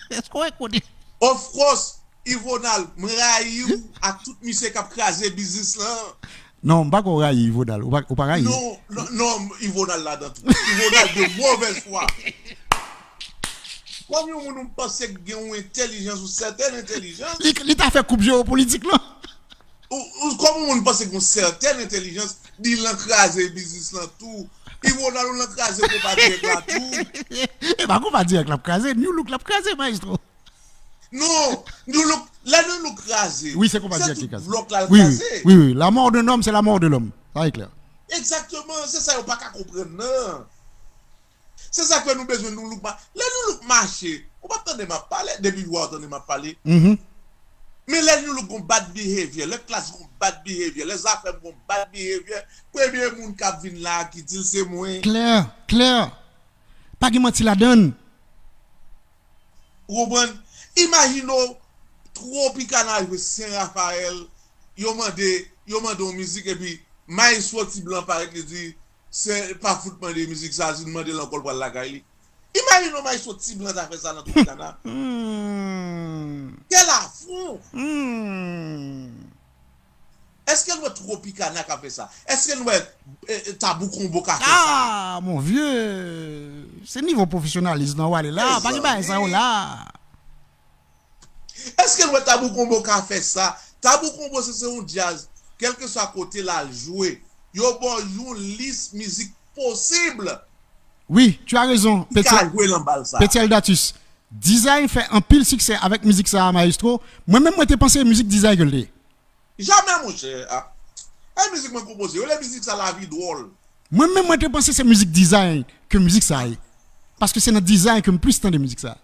Èske w wè kote? Of course, Yvonal, m rayi w ak tout misye k ap kraze biznis lan. Non, m pa kwè w rayi Yvonal. Ou pa, ou pa rayi? Non, non, non, Yvonal ladan tou. Yvonal de mauvaise foi. Kòm yon moun ou panse k gen yon entèlijans, yon sètèn entèlijans. Li, li ta fè koup jewopolitik lan. Ou, ou, kòm yon moun panse k gen yon sètèn entèlijans, li lan kraze biznis lan tou. Yvonal ou lan kraze konpa dirèk la tou. E pa konpa dirèk l ap kraze, New Look l ap kraze, Maestro. Non, New Look, lè New Look kraze, wi, se konpa dirèk ki kraze. Blòk la l kraze. Wi, wi, la mort d'un homme, c'est la mort de l'homme. Sa e klè. Egzakteman, se sa yo pa ka konprann nan. Se sa k fè nou bezwen New Look ma-, lè New Look mache, ou p ap tande m ap pale, depi jwa ou tande m ap pale. Men lè New Look gon bad behavior, lè Klass gon bad behavior, lè Zafèm gon bad behavior, premye moun k ap vin la a ki di l se mwen. Klè, klè. Pa gen manti ladann. Ou konprann? Imajine w, Tropicana jwe Sen Rafayèl, yo mande, yo mande yon mizik, epi Maestro Ti Blan parèt, li di, se pa fout mande mizik sa, si n mande l ankò, l pral lakay li. Imajine w, Maestro Ti Blan ta fè sa nan Tropicana. Kèl afwon! Èske n wè Tropicana ka fè sa? Èske n wè, e, e, Tabou Combo ka fè sa? Ah, mon vieux! Se nivo pwofesyonalism nan w ale la, pa gen bagay sa yo la. Èske n wè Tabou Combo ka fè sa? Tabou Combo se, se yon djaz, kèlkeswa kote l al jwe, yo ba w yon lis mizik posib. Wi, tu as raison, ki ka jwe nan bal sa. Petit Aldatus. Design fè anpil siksè avèk mizik sa a, Maestro. Mwen menm, mwen te panse mizik Design ke l te ye. Jamè, monchè. Ah. E mizik mwen konpoze. Yo rele mizik sa Lavi Dwòl. Mwen menm, mwen te panse se mizik Design ke mizik sa ye. Paske se nan Design ke m plis tande mizik sa.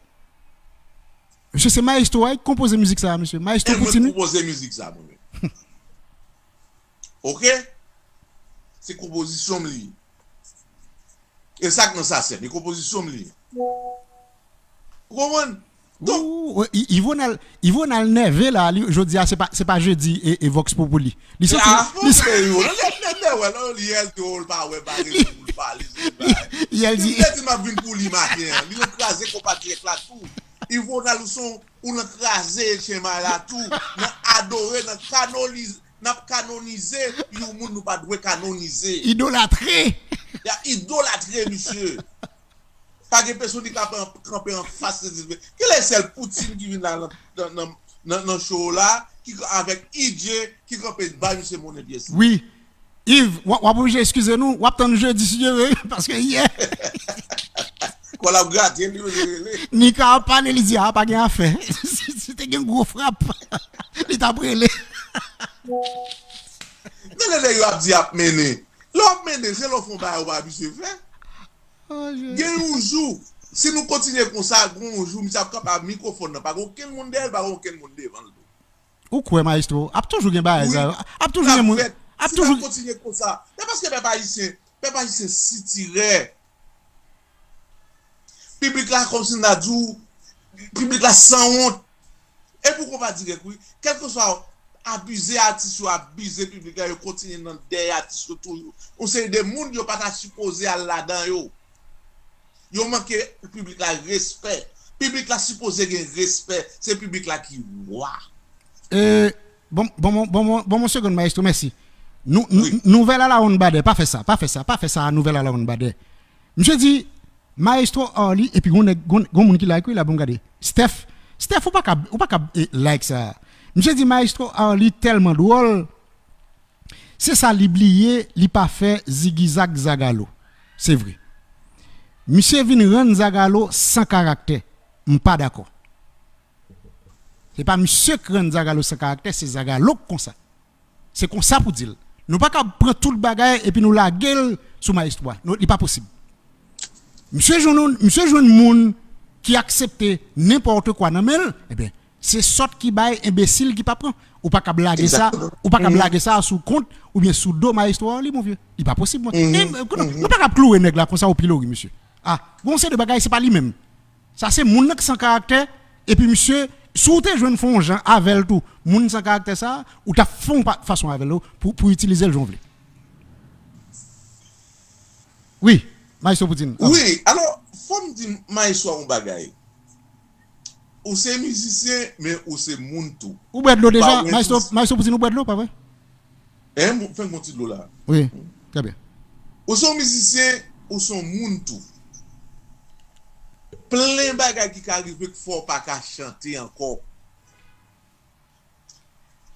Mesye, se Maestro a ki konpoze mizik sa, mesye. Maestro Poutine. E mwen konpoze mizik sa, mwen menm. Oke? Se konpozisyon m li ye. E sa k nan sa sèt, e konpozisyon m li ye. Ou konprann? Donk, ou, ou, I-, Ivonal, Ivonal nève la, li, jodi a, se pa, se pa jedi e, e Vox Populi. Li santi, li santi. Ivonal nève, wè, non, li, yè l di, oh, l pa wè, pa rezon pou l pale, se bagay. Yè l di, li te di, m ap vin pou li maten an. Li nan kraze konpatriyèt la tou. Ivonal, ou se yon, ou nan kraze chema la tou. Nan adore, nan kanonize, n ap kanonize yon moun nou pa dwe kanonize. Idolatre. Y ap idolatre misye. Pa gen pèsonn ki ka pran, kanpe anfas Sentespri. Kilè sèl Poutine ki vin la nan, nan, nan, nan, nan show la, ki avèk E J, ki kanpe bay misye monnen pyès li. Wi. Yves, w ap, w ap oblije eskize nou, w ap tann jedi si Dye vle, paske yè. l ap grate, li bezwen rele. Nika ap pale, li di, a, pa gen afè. Si, si te gen gwo frap, li t ap rele. Men lè nèg yo ap di ap mennen. Lè w ap mennen, se lè w fè yon bagay ou pa abitye fè. Gen yon jou, si nou kontinye konsa, gen yon jou, misye ap kanpe ak mikwofòn nan. Pa gen okenn moun dèyè l, pa gen okenn moun devan l tou. Ou kwè, Maestro? Ap toujou gen bagay sa yo. Ap toujou gen moun. Ap toujou. Si n ap kontinye konsa, se paske pèp ayisyen, pèp ayisyen sitirè. Piblik la kòmsi m ta di w, piblik la sanwont. E pou konpa dirèk, wi. Kèlkeswa abize atis yo, abize piblik la, yo kontinye nan dèyè atis yo toujou. Yon seri de moun yo pa ta sipoze al ladan yo. Yo manke piblik la respè. Piblik la sipoze gen respè. Se piblik la ki wa. E, bon, bon, bon, bon, bon, bon, segonn, Maestro, mèsi. Nou, nou, nouvèl a la wonn badè, pa fè sa, pa fè sa, pa fè sa, nouvèl a la wonn badè. Misye di, Maestro Arly, epi gon nèg, gon, gon moun ki like, wi, la, bon, gade. Steph, Steph, ou pa ka, ou pa ka eh, like sa. Misye di, Maestro Arly tèlman dwòl, se sa li bliye, li pa fè zigizag Zagalo. Se vre. Misye vin rann Zagalo san karaktè. M pa dakò. Se pa misye k rann Zagalo san karaktè, se Zagalo k konsa. Se konsa pou di l. Nou pa ka pran tout bagay epi nou lage l sou Maestro a. Non, li pa posib. Misye jwenn, misye jwenn moun ki aksepte nenpòt kwa nan men l, ebyen, se sòt ki bay, enbesil ki pa pran. Ou pa kab lage sa, ou pa kab lage sa sou kont oubyen sou do Maestro Arly, mon vye. Li pa posib, mwen. E, konnen, nou pa kab kloure nèg la konsa o pilori, misye. A, gon seri de bagay, se pa li menm. Sa se moun nan k san karaktè, epi misye, si w te jwenn fè yon jan avè l tou, moun san karaktè sa, ou t ap fè yon pa- fason avè l pou, pou itilize l jan w vle. Wi, Maestro Poutine. Wi, alò, fò m di Maestro a yon bagay. Ou se mizisyen, men ou se moun tou. Ou bwè dlo deja, Maestro, Maestro Poutine, ou bwè dlo, pa vre? Hein, fè yon ti dlo la. Wi, trè byen. Ou se yon mizisyen, ou se yon moun tou. Plen bagay ki ka rive k fè w pa ka chante ankò.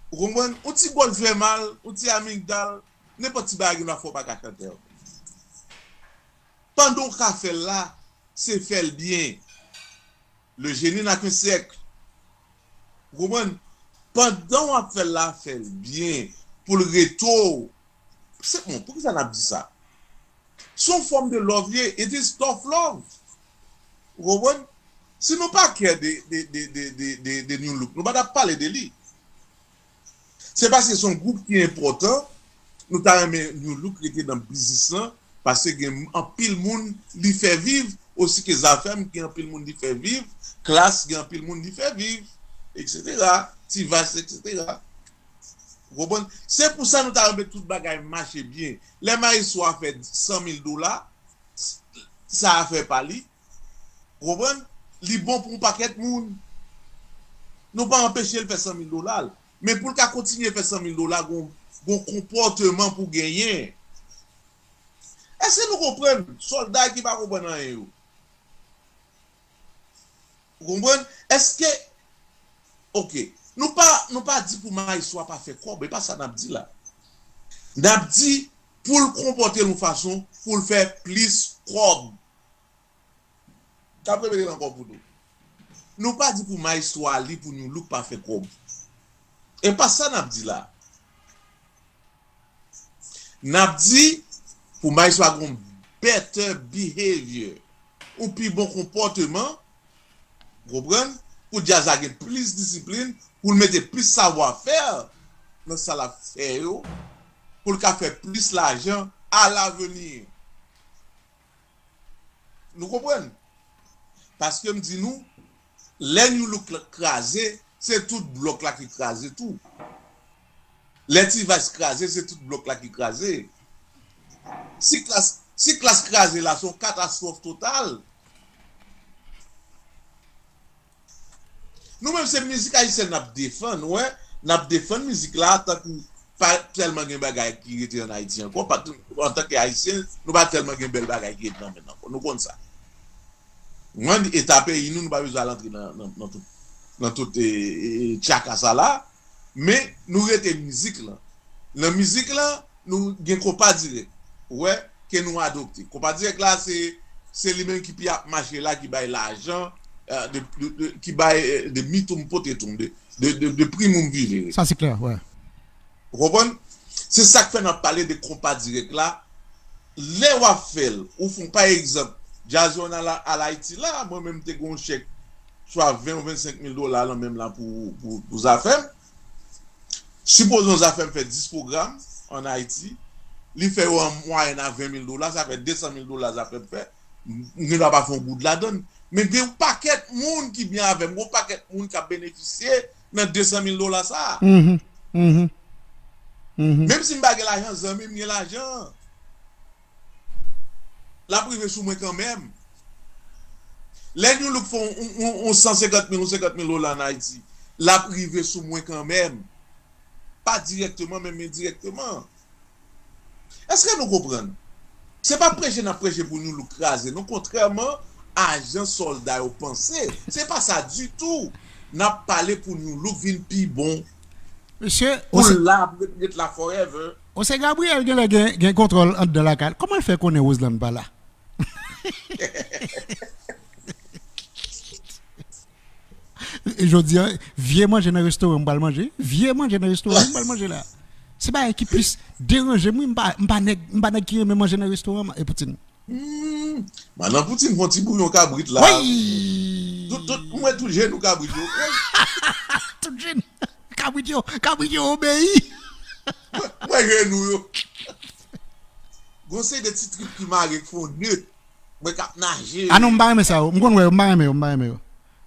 Ou konprann? Yon ti gòj fè mal, yon ti amigdal, nenpòt ti bagay gen dwa fè w pa ka chante ankò. Pandan w ka fè l la, se fè l byen. Le génie n'a qu'un siècle. Ou konprann? Pandan w ap fè l la, fè l byen. Pou l rete w. Se bon, poukisa n ap di sa? Se yon fòm de love ye, it is tough love. Ou konprann? Si nou pa care de, de, de, de, de, de, de New Look, nou pa t ap pale de li. Se paske se yon gwoup ki enpòtan, nou ta renmen New Look rete nan biznis lan, paske gen anpil moun li fè viv, osi ke Zafèm gen anpil moun li fè viv, Klass gen anpil moun li fè viv, et cetera, T-Vice, et cetera. Ou konprann? Se pou sa nou ta renmen tout bagay mache byen. Lè Maestro a fè san mil dola, sa afè pa li. Ou konprann? Li bon pou yon pakèt moun. Nou pa anpeche l fè san mil dola l. Men pou l ka kontinye fè san mil dola, gon, gon konpòteman pou genyen. Èske nou konprann? Sòlda ki pa konprann anyen yo. Ou konprann? Èske, oke, nou pa, nou pa di pou Maestro a pa fè kòb, e pa sa n ap di la. N ap di pou l konpòte l yon fason pou l fè plis kòb. N ap repete l ankò pou nou. Nou pa di pou Maestro a li, pou New Look pa fè kòb. E pa sa n ap di la. N ap di pou Maestro a gen yon better behavior, yon pi bon konpòteman, ou konprann? Pou djaz la gen plis disiplin, pou l mete plis savwafè nan sa l ap fè yo, pou l ka fè plis lajan a laveni. Nou konprann? Paske m di nou, lè New Look la kraze, se tout blòk la ki kraze tou. Lè T-Vice kraze, se tout blòk la ki kraze. Si Klass, si Klass kraze la, se yon katastwòf total. Nou menm se mizik ayisyèn n ap defann, ou wè, n ap defann mizik la, tankou pa tèlman gen bagay ki rete ann Ayiti ankò, pa, antanke ayisyen, nou pa tèlman gen bèl bagay ki rete nan men n ankò, nou konn sa. Mwen, eta peyi nou, nou pa bezwen al antre nan, nan, nan tout, nan tout e, e, tchaka sa la, men nou rete mizik lan. Nan mizik lan, nou gen konpa dirèk, ou wè, ke nou adopte. Konpa dirèk la, se se li menm ki pi ap mache la, ki bay lajan, eh, de, de, de, ki bay, eh, de mi tou m pote tou m, de, de, de, de pri moun vire. Sa se klè, wè. Ou konprann? Se sa k fè n ap pale de konpa dirèk la. Lè w ap fè l, ou fon, pa egzanp, djaz yo ann al, al Ayiti la, mwen menm m te gen yon chèk swa ven ou vennsenk mil dola lan men m la pou, pou, pou Zafèm. Sipoze yon Zafèm fè dis pwogram ann Ayiti, li fè yo an mwayèn a ven mil dola, sa fè de san mil dola Zafèm fè. M, m gen dwa pa fè yon goud ladan l. Men gen yon pakèt moun ki byen avè m, gen yon pakèt moun k ap benefisye nan de san mil dola sa a. Mhm, mhm, mhm. Menm si m pa gen lajan, zanmi m gen lajan. L ap rive sou mwen kanmenm. Lè New Look fè yon, yon, yon, yon san senkant mil, yon senkant mil dola ann Ayiti, l ap rive sou mwen kanmenm. Pa dirèkteman, men endirèkteman. Èske nou konprann? Se pa preche n ap preche pou New Look kraze, non, kontrèman a jan sòlda yo panse. Se pa sa ditou. N ap pale pou New Look vin pi bon. Mesye, pou l la, ret, ret la forever. José Gabriel genlè gen, gen kontwòl anndan lakay. Kòman l fè konnen Roseland pa la? E jodi a, vye manje nan restoran m pral manje. Vye manje nan restoran m pral manje la. Se bagay ki plis deranje m, wi. M pa, m pa nèg, m pa nèg ki renmen manje nan restoran, e Poutine. Hmm, madan Poutine fè yon ti bouyon kabrit la. Wi! Tout, tout, m wè tout jenou kabrit yo. Wi! Tout jenou kabrit yo, kabrit yo obeyi. M wè, m wè jenou yo. Gon seri de ti trip ki mare k fè yon nèt. Mwen k ap naje. Ah non, m pa renmen sa yo. M konn wè yo, m pa renmen yo, m pa renmen yo.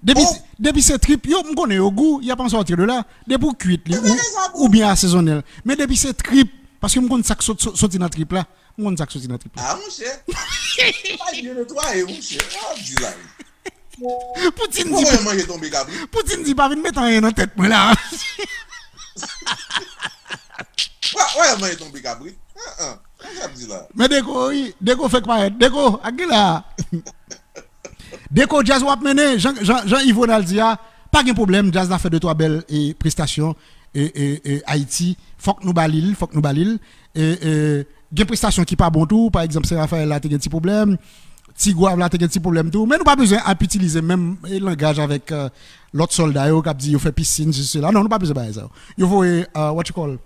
Depi, depi se trip yo, m konnen yo gou, y ap an sòti de la. Depi w kuit li, ou, oubyen asezone l. Men depi se trip, paske m konn sa k sot-, sot-, soti nan trip la. M konn sa k soti nan trip la. Ah, monchè. Pa byen netwaye, monchè. Sa w ap di la. Poutine di, Poutine di pa vin met anyen nan tèt mwen la. Wè, wè, manje tonbe kabrit. Ah, ah. Sa w ap di la? Men Deko, wi. Deko fèk parèt. Deko, ak gen la. Deko, djaz w ap mennen, jan, jan, jan Yvonal di a, pa gen pwoblèm, djaz la fè de twa bèl, e, prestasyon, e, e, e, Ayiti. Fòk nou ba li l, fòk nou ba li l. E, e, gen prestasyon ki pa bon tou, pa egzanp, Sen Rafayèl la te gen ti pwoblèm, Ti Gwav la te gen ti pwoblèm tou, men nou pa bezwen ap itilize menm, e, langaj avèk, e, lòt sòlda yo k ap di yo fè pisin, sesi, sela. Non, nou pa bezwen bagay sa yo. Yo voye, e, what you call,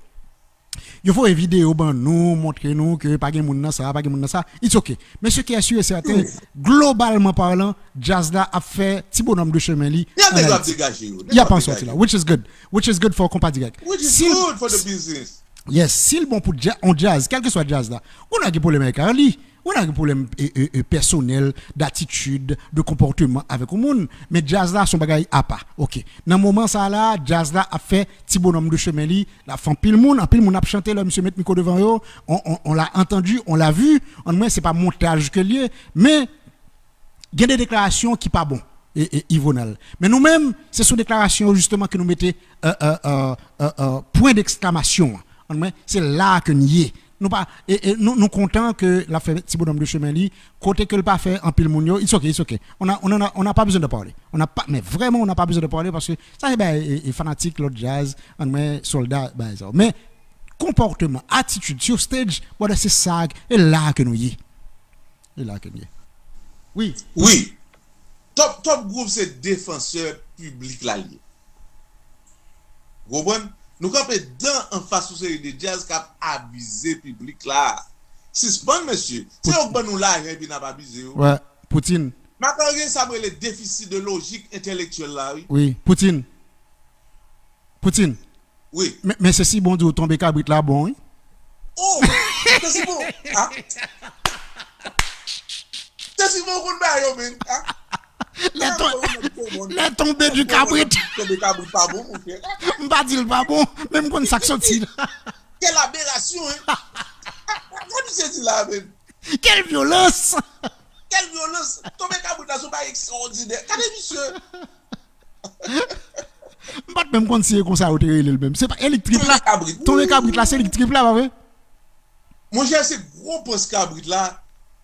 Yo voye videyo ban nou, montre nou ke pa gen moun nan sa, pa gen moun nan sa. It's ok. Men ce qui est sûr et certain, globalman palan, djaz la ap fè ti bonòm de chemen li ann Ayiti. Y ap an sòti la. Which is good. Which is good for Konpa Dirèk. Which is good for the business. Yes, si l bon pou dja-, on djaz, kèlkeswa djaz la. Ou nan gen pwoblèm avèk Arly. Ou nan gen pwoblèm, e, e, e, pèsonèl, datitid, de konpòteman avèk yon moun. Men djaz la, se yon bagay apa. Ok. Nan moman sa la, djaz la ap fè ti bonòm de chemen li, l ap fè anpil moun, anpil moun ap chante lè misye met mikwo devan yo. On, on, on l'a entendu, on l'a vu. An mwen, se pa montaj ke l ye, men gen de deklarasyon ki pa bon, e, e, Yvonal. Men nou menm, se sou deklarasyon yo, jisteman, ke nou mete, e, e, e, e, e, pwen deksklamasyon an. An mwen, se la ke n ye. Nou pa, e, e, nou, nou kontan ke l ap fè ti bonòm de chemen li, kote ke l pa fè anpil moun yo, it's ok, it's ok. On a, on en a, on n'a pas besoin de parler. On n'a pas, men vrèman, on n'a pas besoin de parler, paske sa se bagay, e, e, fanatik lòt djaz, an mwen, sòlda, bagay sa yo. Men konpòteman, atitid, sur stage, brother, se sa, e la ke nou ye. E la ke nou ye. Wi. Wi. Top, Top Groove se defansè piblik la l ye. Ou konprann? Nou kanpe dan anfas yon seri de djaz k ap abize piblik la. Sispann, mesye. Se yo k ban nou lajan epi n ap abize yo. Wè, Poutine. Makanrye, sa m rele déficit de logique intellectuelle la, wi. Wi, Poutine. Poutine. Wi. Men, men se si Bondye w tonbe kabrit la bon, wi. Oh! Se si bon. Ah. Se si bon konn ba yo, men. Ah. Lè ton-, lè tonbe du kabrit. Tonbe kabrit pa bon, monchè. M pa di l pa bon, men m konn sa k soti la. Quelle aberration, hein? Sa misye di la, men. Quelle violence! Quelle violence! Tonbe kabrit la, se yon bagay ekstraòdinè. Gade misye. M pa t menm konn si e konsa yo te rele l menm. Se pa, e li k trip la. Tonbe kabrit. Tonbe kabrit la, se li k trip la, pa vre? Monchè, se gwo pans kabrit la.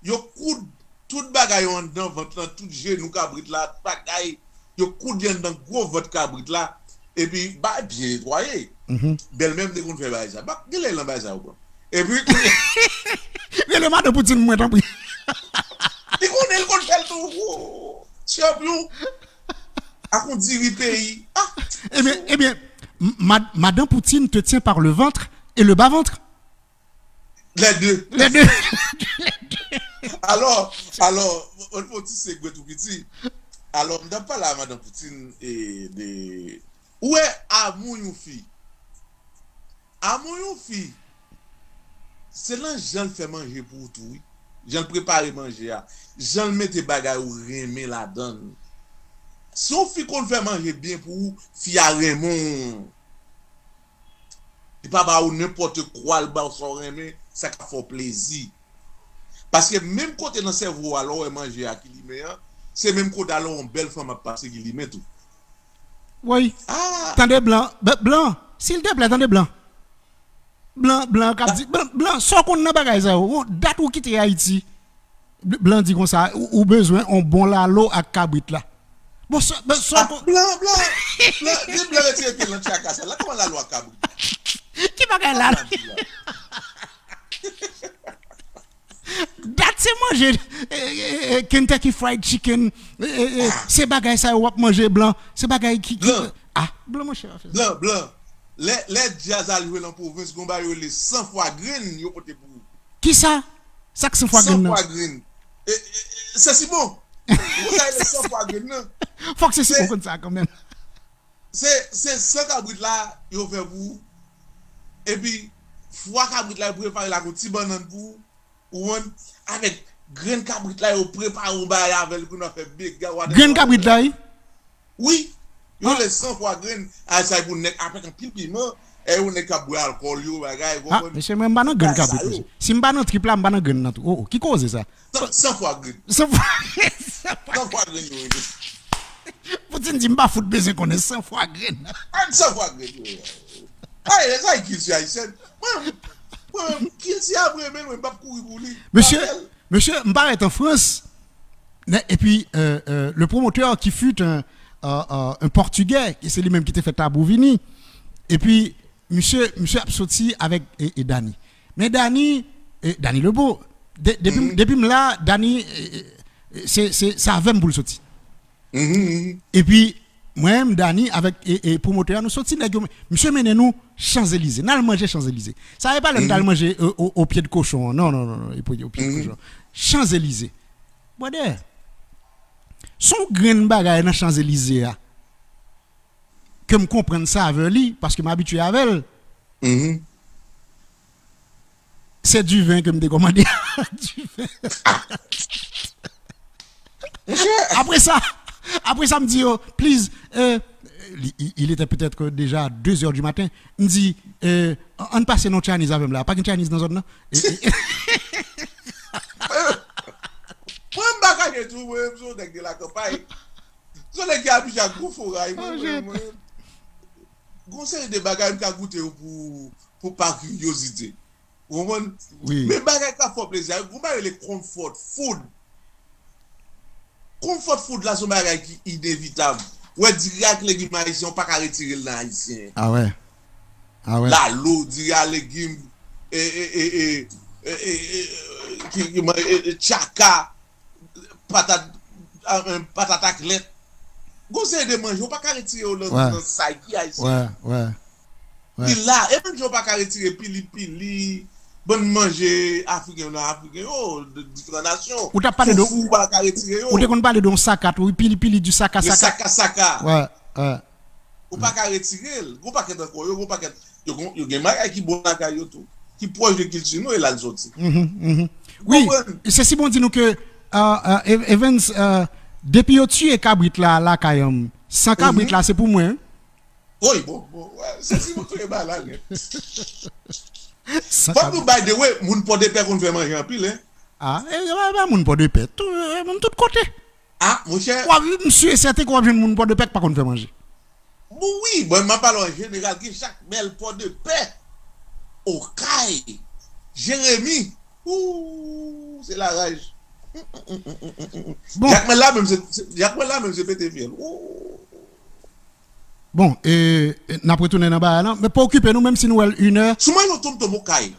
Yo koud tout bagay yo anndan vant lan, tout jenou kabrit la, bagay. Yo koud li anndan gwo vant kabrit la. Epi, bay byen netwaye. Mhm. Bèlmè m te konn fè bagay sa. Bak, gen lè nan bagay sa yo pran. Epi, rele madan Poutine mwen, tanpri. Li konnen, li konn fè l tou. Woo, chanpyon. Ak yon diri peyi. Ah, ebyen, ebyen, m- mad- Madan Poutine te tient par le ventre et le bas-ventre. Les deux. Les deux. Alò, alò, on fè ti segwe tou piti. Alò, m t ap pale a Madan Poutine e de, ou wè, amou yon fi. Amou yon fi, se nan jan l fè manje pou ou tou, wi. Jan l prepare manje a. Jan l mete bagay ou renmen ladan l. Si yon fi konn fè manje byen pou ou, fi a renmen w. Li pa ba ou nenpòt kwa, l ba ou sa w renmen, sa k ap fè w plezi. Paske menm kote nan sèvo a, lè w wè manje a ki limen an, se menm kote a lè yon bèl fanm ap pase ki limen tou. Wi. Ah! Tande blan, b- blan, silteplè, tande blan. Blan, blan k ap di, blan, blan, sa w konn nan bagay sa yo? Ou, dat ou kite Ayiti. Bl- Blan di konsa, ou, ou bezwen on bon lalo ak kabrit la. Bon, sa, bon, sa w Ah, konn blan, blan, blan, di blan retire pye l nan tchaka sa. La, kòman lalo ak kabrit? Ki bagay lalo? Dat se manje, eh, eh, eh, Kentucky Fried Chicken, eh, eh, eh, se bagay sa yo w ap manje blan, se bagay ki, ki, Blan. Ah, blan monchè, afè sa. Blan, blan. Lè, lè djaz al jwe nan pwovens, gon bagay yo rele san fwa grenn yo pote pou ou. Kisa? Sa k san fwa grenn nan? San fwa grenn. E, e, e, se si bon. Ou sa rele san fwa grenn nan. Fòk se si bon konn sa kanmenm. Se, se san kabrit la yo fè pou ou. Epi, fwa kabrit la yo prepare l ak yon ti bannann pou ou. Ou konprann? Avèk grenn kabrit la, yo prepare yon bagay avè l pou nou fè bega, whatever. Grenn kabrit la, wi? Wi. Yo le san fwa grenn, a sa pou nèg avèk anpil piman, e yon nèg k ap bwè alkòl yo, bagay, ou Ah, konprann? Mesye, mwen m pa nan grenn Bagay sa kabrit, yo. Mesye. Si m pa nan trip la, m pa nan grenn nan tou. Oh, oh, ki koze sa? San, san fwa grenn. San fwa, san fwa San fwa grenn yo rele. Poutine di m pa fout bezwen konnen san fwa grenn. An san fwa grenn yo. Ay, sa e kilti ayisyèn. Mwen, mwen, kilti a mwen renmen l, mwen m p ap kouri pou li. Mesye, Papèl. Mesye, m parèt an Frans, ne- epi euh, euh, le promoteur qui fut un, euh, euh, un Portugais, e se li menm ki te fè Tabou vini. Epi, misye, misye ap soti avèk e, e Dany. Men Dany, e, Dany Lebeau, de- depi m- depi m la, Dany, e, e, se se- se avè m pou l soti. Mhm, mhm. Epi, mwen menm, Dany, avèk e, e, pwomotè a, nou soti, nèg yo, misye mennen nou Chanzelize. N al manje Chanzelize. Sa e pa lè n t al manje o, o, o pye de kochon an. Non, non, non, non, e pou- o pye de kochon an. Chanzelize. Brother, se yon grenn bagay nan Chanzelize a. Ke m konprann savè li, paske m abitye avè l. Mhm. Se diven ke m te kòmande. Diven. Apre sa, apre sa, m di yo, please, euh, il, il était peut-être déjà deux heures du matin. M di, euh, ann pase nan Chinese avè m la. Pa gen Chinese nan zòn nan? E, e, Mwen, m pa kache tou, mwen, m se yon nèg de la kanpay. M se yon nèg ki abitye ak gwo foray, mwen, mwen, mwen. Gon seri de bagay m ka goute yo pou, pou pa kiryozite. Ou konprann? Wi. Men bagay k ap fè w plezi a, gon bagay rele comfort food. Comfort food la se yon bagay ki inevitab. Ou wè diri ak legim ayisyen, ou pa ka retire l nan ayisyen. Ah wè. Ah wè. Lalo, diri a legim, e, e, e, e, e, e, e, ki, ki man- e, e, tchaka, patat, a, e, patat ak lèt. Gon seri de manje, ou pa ka retire yo nan, wè, nan psyche ayisyen. Wè, wè. Wè. Li la, e menm jan ou pa ka retire pili pili, bann manje afriken yo nan afriken yo, de diferan nasyon. Ou t ap pale de, foufou, ou pa ka retire yo. Ou te konn pale de yon sakat, wi, pili pili di saka saka. Saka saka. Wè, wè. Ou pa ka retire l. Gon pakèt ankò yo, gon pakèt. Yo, gon- yo gen bagay ki bon lakay yo tou. Ki pwòch de kilti nou e la l soti. Mhm, mhm. Wi, konprann? Se si bon di nou ke, euh, euh, Ev- Evans, euh, depi yo tiye kabrit la lakay an, san kabrit la, se pou mwen. Wi, bon, bon, wè, se si mwen touye ba la nèt. San Fòk nou, by the way, moun Pòdepè konn fè manje anpil, hein? Ah, e, e, e, moun Pòdepè, tou, e, moun tout kote. Ah, monchè. W ap, m si e sèten ke w ap jwenn moun Pòdepè k pa konn fè manje. Bon, wi, bon, m ap pale an jeneral, gen chak bèl Pòdepè, Okay, Jeremi. Ooh, se la raj. Bon. Jakmèl la menm, se, se- Jakmèl la menm, se pete fyèl. Ooh. Bon, e, e, n ap retounen nan bagay lan. Men pa okipe nou, menm si nou wè l inè. Sou mwen yon tonton Okay.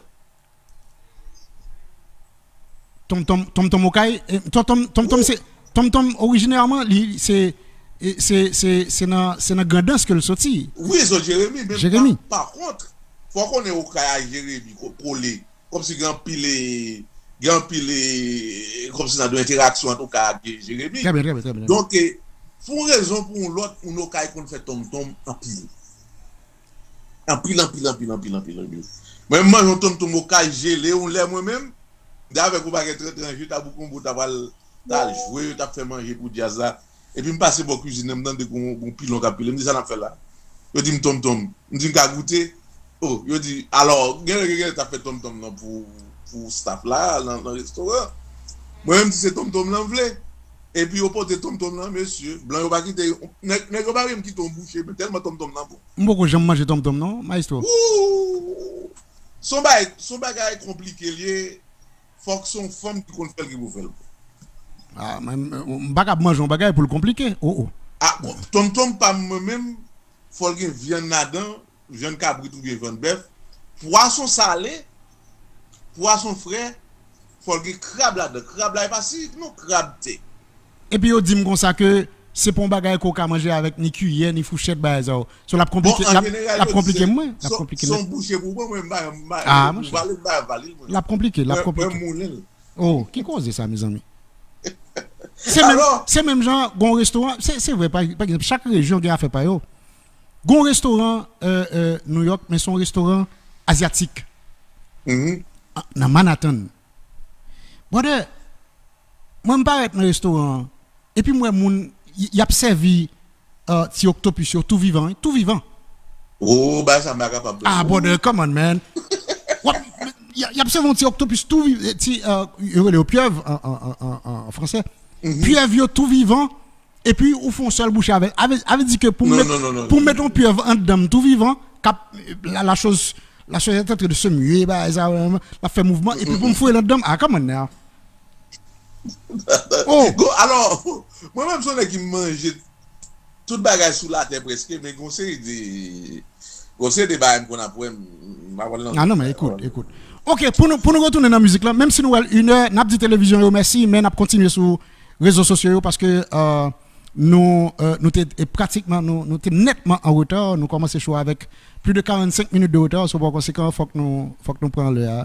Tonmtonm, Tonmtonm Okay, eh, Tonmtonm, Tonmtonm se, Tonmtonm orijinèman, li, se, eh, se, se, se nan, se nan Grandans ke l soti. Wi, sot Jeremi, men Jeremi. Pa, pa kont, fò w konnen Okay ak Jeremi ko-, kole. Kòmsi gen anpil, eh, gen anpil, eh, kòmsi nan de enteraksyon ant Okay ak Jeremi. Trè byen, trè byen, trè byen. Donk, eh, pou yon rezon, pou yon lòt, moun Okay konn fè Tonmtonm anpil. Anpil, anpil, anpil, anpil, anpil, anpil. Mwen, m manje yon Tonmtonm Okay jele, yon lè mwen menm, m te avèk yon pakèt tranntranje, Tabou Konbo, t ap al, t al jwe, yo t ap fè manje pou djaz la. Epi m pase bò kizin nan, m tande gon, gon pilon k ap pile. M di, "Sa n ap fè la?" Yo di m, "Tonmtonm." M di, "M ka goute?" Oh, yo di, alò, gen lè, gen lè t ap fè Tonmtonm nan pou, pou staff la, nan, nan restoran. Mwen menm di se Tonmtonm nan m vle. Epi yo pote Tonmtonm nan, mesye. Blan yo pa kite, nèg, nèg yo pa vle m kite yon bouche, men tèlman Tonmtonm nan bon. M poko janm manje Tonmtonm non, maestro. Wouw! Se yon bagay, se yon bagay konplike l ye. Fòk se yon fanm ki konn fè l ki pou fè l. Ah, men, m, m pa kab manje yon bagay pou l konplike. Oh, oh. Ah, bon, Tonmtonm pa m mwen menm, fò l gen vyann ladan, vyann kabrit oubyen vyann bèf, pwason sale, pwason fre, fò l gen krab ladan. Krab la, e pa sirik non, krab tè. Epi yo di m konsa ke se pa yon bagay ke w ka manje avèk ni kiyè, ni fouchèt, bagay sa yo. So, l ap konplike, l ap, l ap konplike mwen, l ap konplike mwen. Bon, an jeneral, yo di se, se yon bouche pou mwen, mwen, m pa, m pa, ah, ou vale, m pa vale l, mwen. L ap konplike, l ap konplike. Mwen, mwen moulen l. Oh, ki koze sa, mezanmi? Se menm, se menm jan, gon restoran, se, se vre, pa, pa egzanp, chak rejyon gen afè pa yo. Gon restoran, euh, euh, New York, men se yon restoran azyatik. Nan Manhattan. Brother, mwen m parèt nan restoran an, epi m wè moun, y, y ap sèvi, euh, ti oktopis yo tou vivan, wi, tou vivan. Oh, bagay sa m pa kapab non. Ah, brother, come on, man. W ap, y, y ap sèvi yon ti oktopis tou vivan, ti, euh, yo rele yo pyèv an, an, an, an, an fransè. Pyèv yo tou vivan, epi ou fè yon sèl bouche avè l. Avè, avè di ke pou m met, pou m met yon pyèv anndan m tou vivan, k ap, la, la chose, la chose est en train de se muer, bagay sa, euh, l ap fè mouvman, epi pou m foure l anndan m, ah, come on now. Oh! Go, alò, mwen menm se yon nèg ki manje tout bagay sou latè prèske, men gon seri de, gon seri de bagay m konn ap wè, m, m ap wè l nan... Ah non, men ekout, ekout. Ok, pou nou, pou nou retounen nan mizik lan, menm si nou wè l inè, n ap di televizyon yo mèsi, men n ap kontinye sou rezo sosyo yo paske, euh, nou, euh, nou te, e pratikman, nou, nou te nètman an reta, nou kòmanse show avèk plis de karannsenk minit de reta, so pa konsekan, fòk nou, fòk nou pran lè a,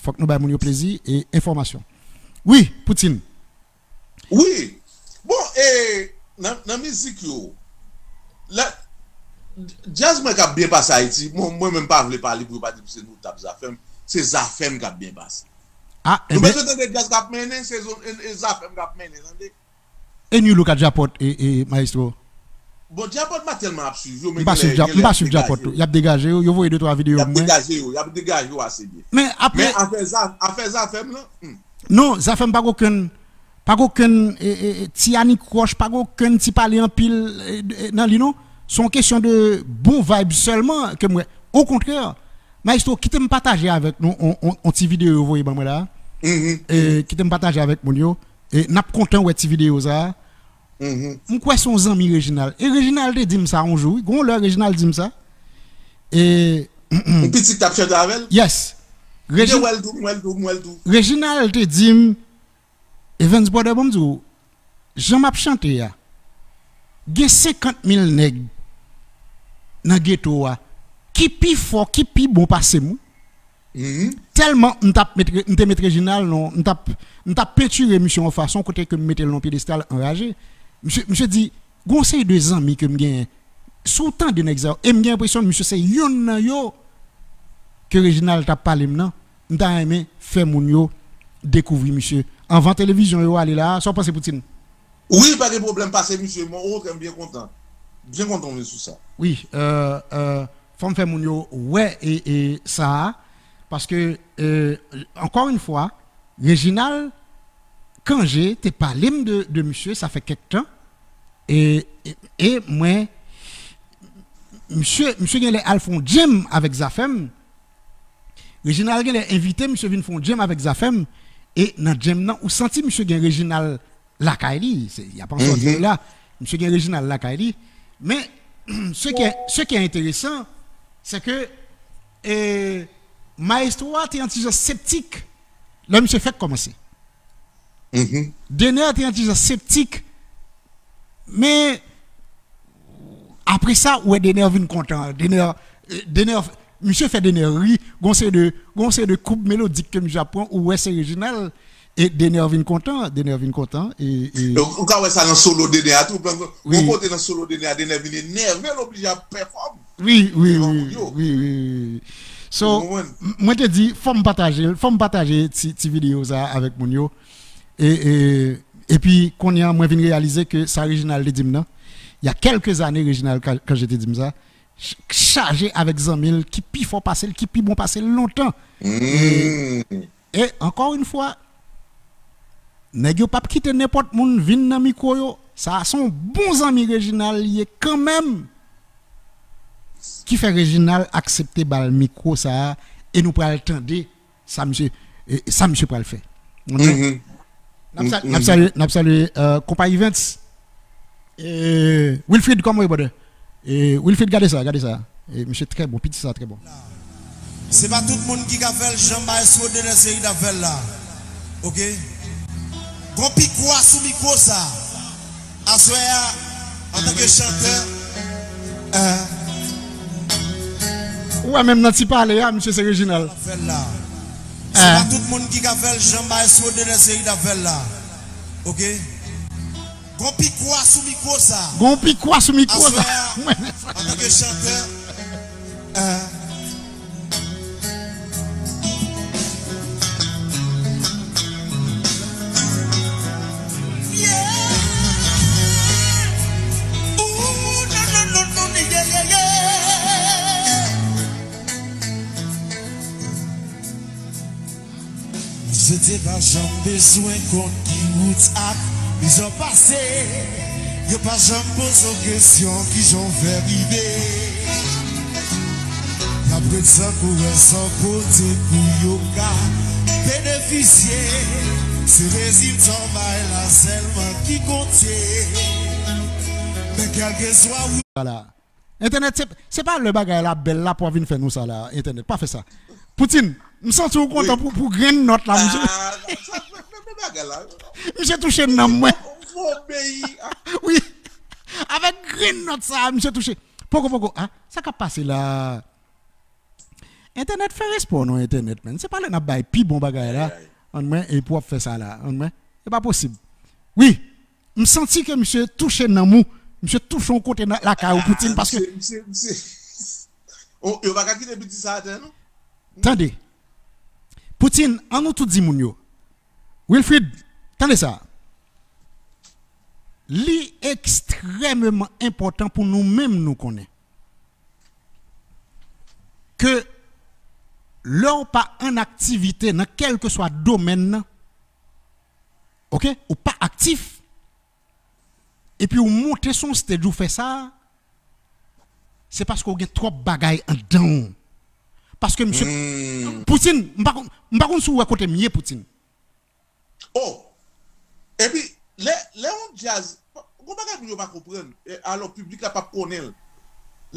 fòk nou bay moun yo plezi e enfòmasyon. Wi, Poutine. Wi. Bon, e nan, nan mizik yo, la, djaz mwen k ap byen pase Ayiti, mwen, mwen menm pa vle pale pou yo pa di m se notab Zafèm, se Zafèm k ap byen pase. Ah, nou bezwen tande djaz k ap mennen, se zon, e, e Zafèm k ap mennen, tande. E New Look ak Djapòt, e, e, maestro? Bon, Djapòt m pa tèlman ap swiv yo, men m pa swiv Djapòt tou. Y ap degaje yo, yo voye de twa videyo pou mwen. Y ap degaje yo, y ap degaje yo ase byen. Men apre... Men afè Za-, afè Zafèm lan, hmm. Non, Zafèm pa gen okenn, pa gen okenn, e, e, e, ti anikwoch, pa gen okenn ti pale anpil, e, e, nan li non. Se yon kesyon de bon vibe sèlman ke m wè. Okontrè, maestro, kite m pataje avèk nou on, on, on ti videyo yo voye ban mwen la. E, kite m pataje avèk moun yo. E n ap kontan wè ti videyo sa a. M kwè se yon zanmi Reginald. E Reginald te di m sa yon jou, wi. Gon lè Reginald di m sa. E yon pitit t ap chante avè l? Yes. M te wè l tou, m wè l tou, m wè l tou. Reginald te di m, Evans, brother, ban m di w, jan m ap chante a, gen senkant mil nèg nan geto a ki pi fò, ki pi bon pase m, wi. Tèlman m t ap met, m te met Reginald non, m t ap, m t ap pentire misye yon fason kote ke m mete l nan yon pyedestal anraje. Misye, misye di, gon seri de zanmi ke m genyen. Si w tande nèg sa yo, e m gen enpresyon misye se youn nan yo ke Reginald t ap pale m nan, m ta renmen fè moun yo dekouvri misye. Anvan televizyon yo ale la, sa w panse Poutine? Wi, pa gen pwoblèm, pase misye, mwen, okontrè, m byen kontan. Byen kontan w vin sou sa. Wi, euh, euh, fò m fè moun yo wè e, e sa a, paske, euh, encore une fois, Reginald Cangé te pale m de, de misye, sa fè kèk tan, e, e, e mwen, misye, misye genlè al fè yon djem avèk Zafèm, Reginald genlè envite misye vin fè yon djem avèk Zafèm, e nan djem nan, ou santi misye gen Reginald lakay li, se, y ap an sòti la, misye gen Reginald lakay li, men, ce qui est, ce qui est intéressant, c'est que, e, maestro a te yon ti jan septik lè misye fèk kòmanse. Mhm. Dener te yon ti jan septik. Men, apre sa, ou wè Dener vin kontan. Dener, eh, Dener, misye fè Dener ri. Gon seri de, gon seri de koub melodik ke misye ap pran, ou wè se Reginald. E Dener vin kontan, Dener vin kontan. E, e Ou, ou ka wè sa nan solo Dener a tou. Wi. Gon kote nan solo Dener a, Dener vin enève, l oblije ap pèfòme. Wi, wi, devan wi, moun yo. Wi, wi, wi. So, Ou konprann? M-, mwen te di, fò m pataje l, fò m pataje ti, ti videyo sa a avèk moun yo. E, e, epi, kounye a, mwen vin reyalize ke sa Reginald te di m nan, il y a quelques années, Reginald, quand, quand je te di m sa, ch-, chaje avèk zanmi l ki pi fò pase l, ki pi bon pase l lontan. Mm. E, e, ankò yon fwa, nèg yo p ap kite nenpòt moun vin nan mikwo yo. Sa a se yon bon zanmi Reginald li ye kanmenm. Ki fè Reginald aksepte ba l mikwo sa a, e nou pral tande sa misye, e, sa misye pral fè. Mhm. N ap sa-, n ap salye, n ap salye, euh, Konpayi Events. E, Wilfrid, kòman w ye, brother? E, Wilfrid, gade sa, gade sa. E, misye trè bon, piti sa trè bon. Se pa tout moun ki ka fè l jan Maestro Dener Cery t ap fè l la. Oke? Gon pikwa sou mikwo sa. Aswè a, antanke chantè, eh, Ou wè menm nan ti pale a, misye se Reginald. Fè l la. Se Eh. pa tout moun ki ka fè l jan Maestro Dener Cery t ap fè l la. Oke? Gon pikwa sou mikwo sa. Gon pikwa sou mikwo sa. Aswè a, antanke chantè, eh, Misye te pa janm bezwen konn ki wout ak mizè w pase. Yo pa janm poze w kesyon kijan w fè rive. Y ap ret san kourè san kote pou yo ka benefisye. Se rezilta w bay la sèlman ki konte. Men kèlkeswa wout. Voilà. Entènèt, se, se pa lè bagay la bèl la pou w ap vin fè nou sa la, entènèt. Pa fè sa. Poutine, m santi w kontan pou, pou grenn nòt la, misye. Ah, sa, men, men, men bagay la. Misye touche nanm mwen. Mwen obeyi. Ah. Wi. Avèk grenn nòt sa, misye touche. Poko, poko. Ah, sa k ap pase la? Entènèt fè respè w non, entènèt, man. Se pa lè n ap bay pi bon bagay la. Ay, ay. Ann mwen, epi w ap fè sa la. Ann mwen. Se pa posib. Wi. M santi ke misye touche nanm ou. Misye touche yon kote nan lakay ou, Poutine, paske misye, misye, misye. Oh, yo pa ka kite piti sa atè, non? Tande. Poutine, an nou tout di moun yo. Wilfrid, tande sa. Li ekstrèmeman enpòtan pou nou menm nou konnen ke lè w pa an aktivite nan kèlkeswa domèn nan, oke, ou pa aktif, epi ou monte sou yon stage, ou fè sa, se paske w gen twòp bagay anndan w. Paske misye, hmm. Poutine, m pa konn, m pa konn si w wè kote m ye, Poutine. Oh! Epi, lè, lè yon djaz, gon bagay moun yo pa konprann, e, alò piblik la p ap konnen l.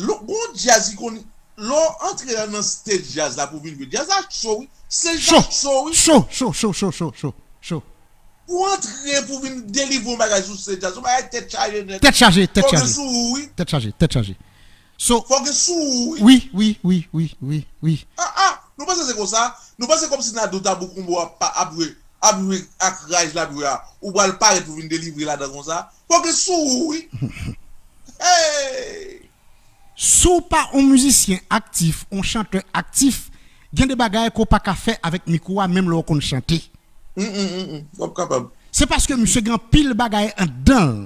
Lè, gon djaz ki konn, lè w antre nan stage djaz la pou vin jwe. Djaz la cho, wi. Stage la cho, wi. Cho, cho, cho, cho, cho, cho, cho. Pou antre, pou vin delivre yon bagay sou stage la, se yon bagay tèt chaje nèt. Tèt chaje, tèt chaje. Fò gen sou ou, wi. Tèt chaje, tèt chaje. So, fò gen sou ou, wi. Wi, wi, wi, wi, wi, wi. Ah, ah, nou panse se konsa? Nou panse kòmsi Nado Tabou Combo ap, ap jwe, ap jwe ak raj l ap jwe a, ou pral parèt pou vin delivre ladan konsa? Fò gen sou ou, wi. Hey! Si w pa yon mizisyen aktif, yon chantè aktif, gen de bagay ke w pa ka fè avèk mikwo a, menm lè w konn chante. Mm, mm, mm, mm. W ap kapab. Se paske misye gen anpil bagay anndan l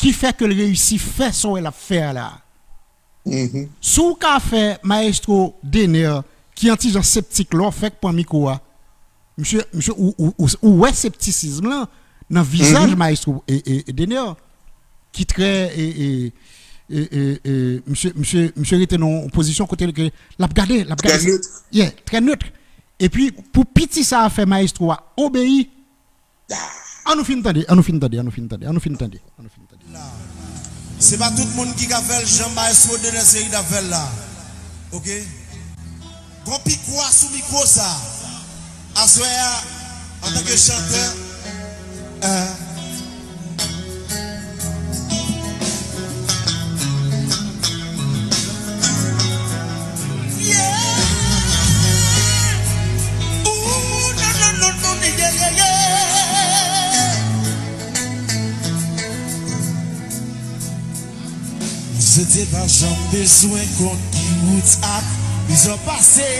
ki fè ke l reyisi fè sa w wè l ap fè a la. Mhm. Si w ka fè Maestro Dener, ki yon ti jan septik lè w fèk pran mikwo a, misye, misye, ou, ou, ou, ou wè septisizm lan nan vizaj, mhm, Maestro, e, e, e Dener, ki trè, e, e, e, e, e, misye, misye, misye rete nan yon pozisyon kote ke l ap gade, l ap gade. Trè nèt. Yeah, trè nèt. Epi, pou piti sa a fè Maestro a obeyi, ann nou fin tande, ann nou fin tande, ann nou fin tande, ann nou fin tande, ann nou fin tande. Se pa tout moun ki ka fè l jan Maestro Dener Cery t ap fè l la. Oke? Gon pikwa sou mikwo sa. Aswè a, Antanke chantè, eh, yeah. Ooh, non, non, non, non, yeah, yeah, yeah. Misye te pa janm bezwen konn ki wout ak mizè w pase.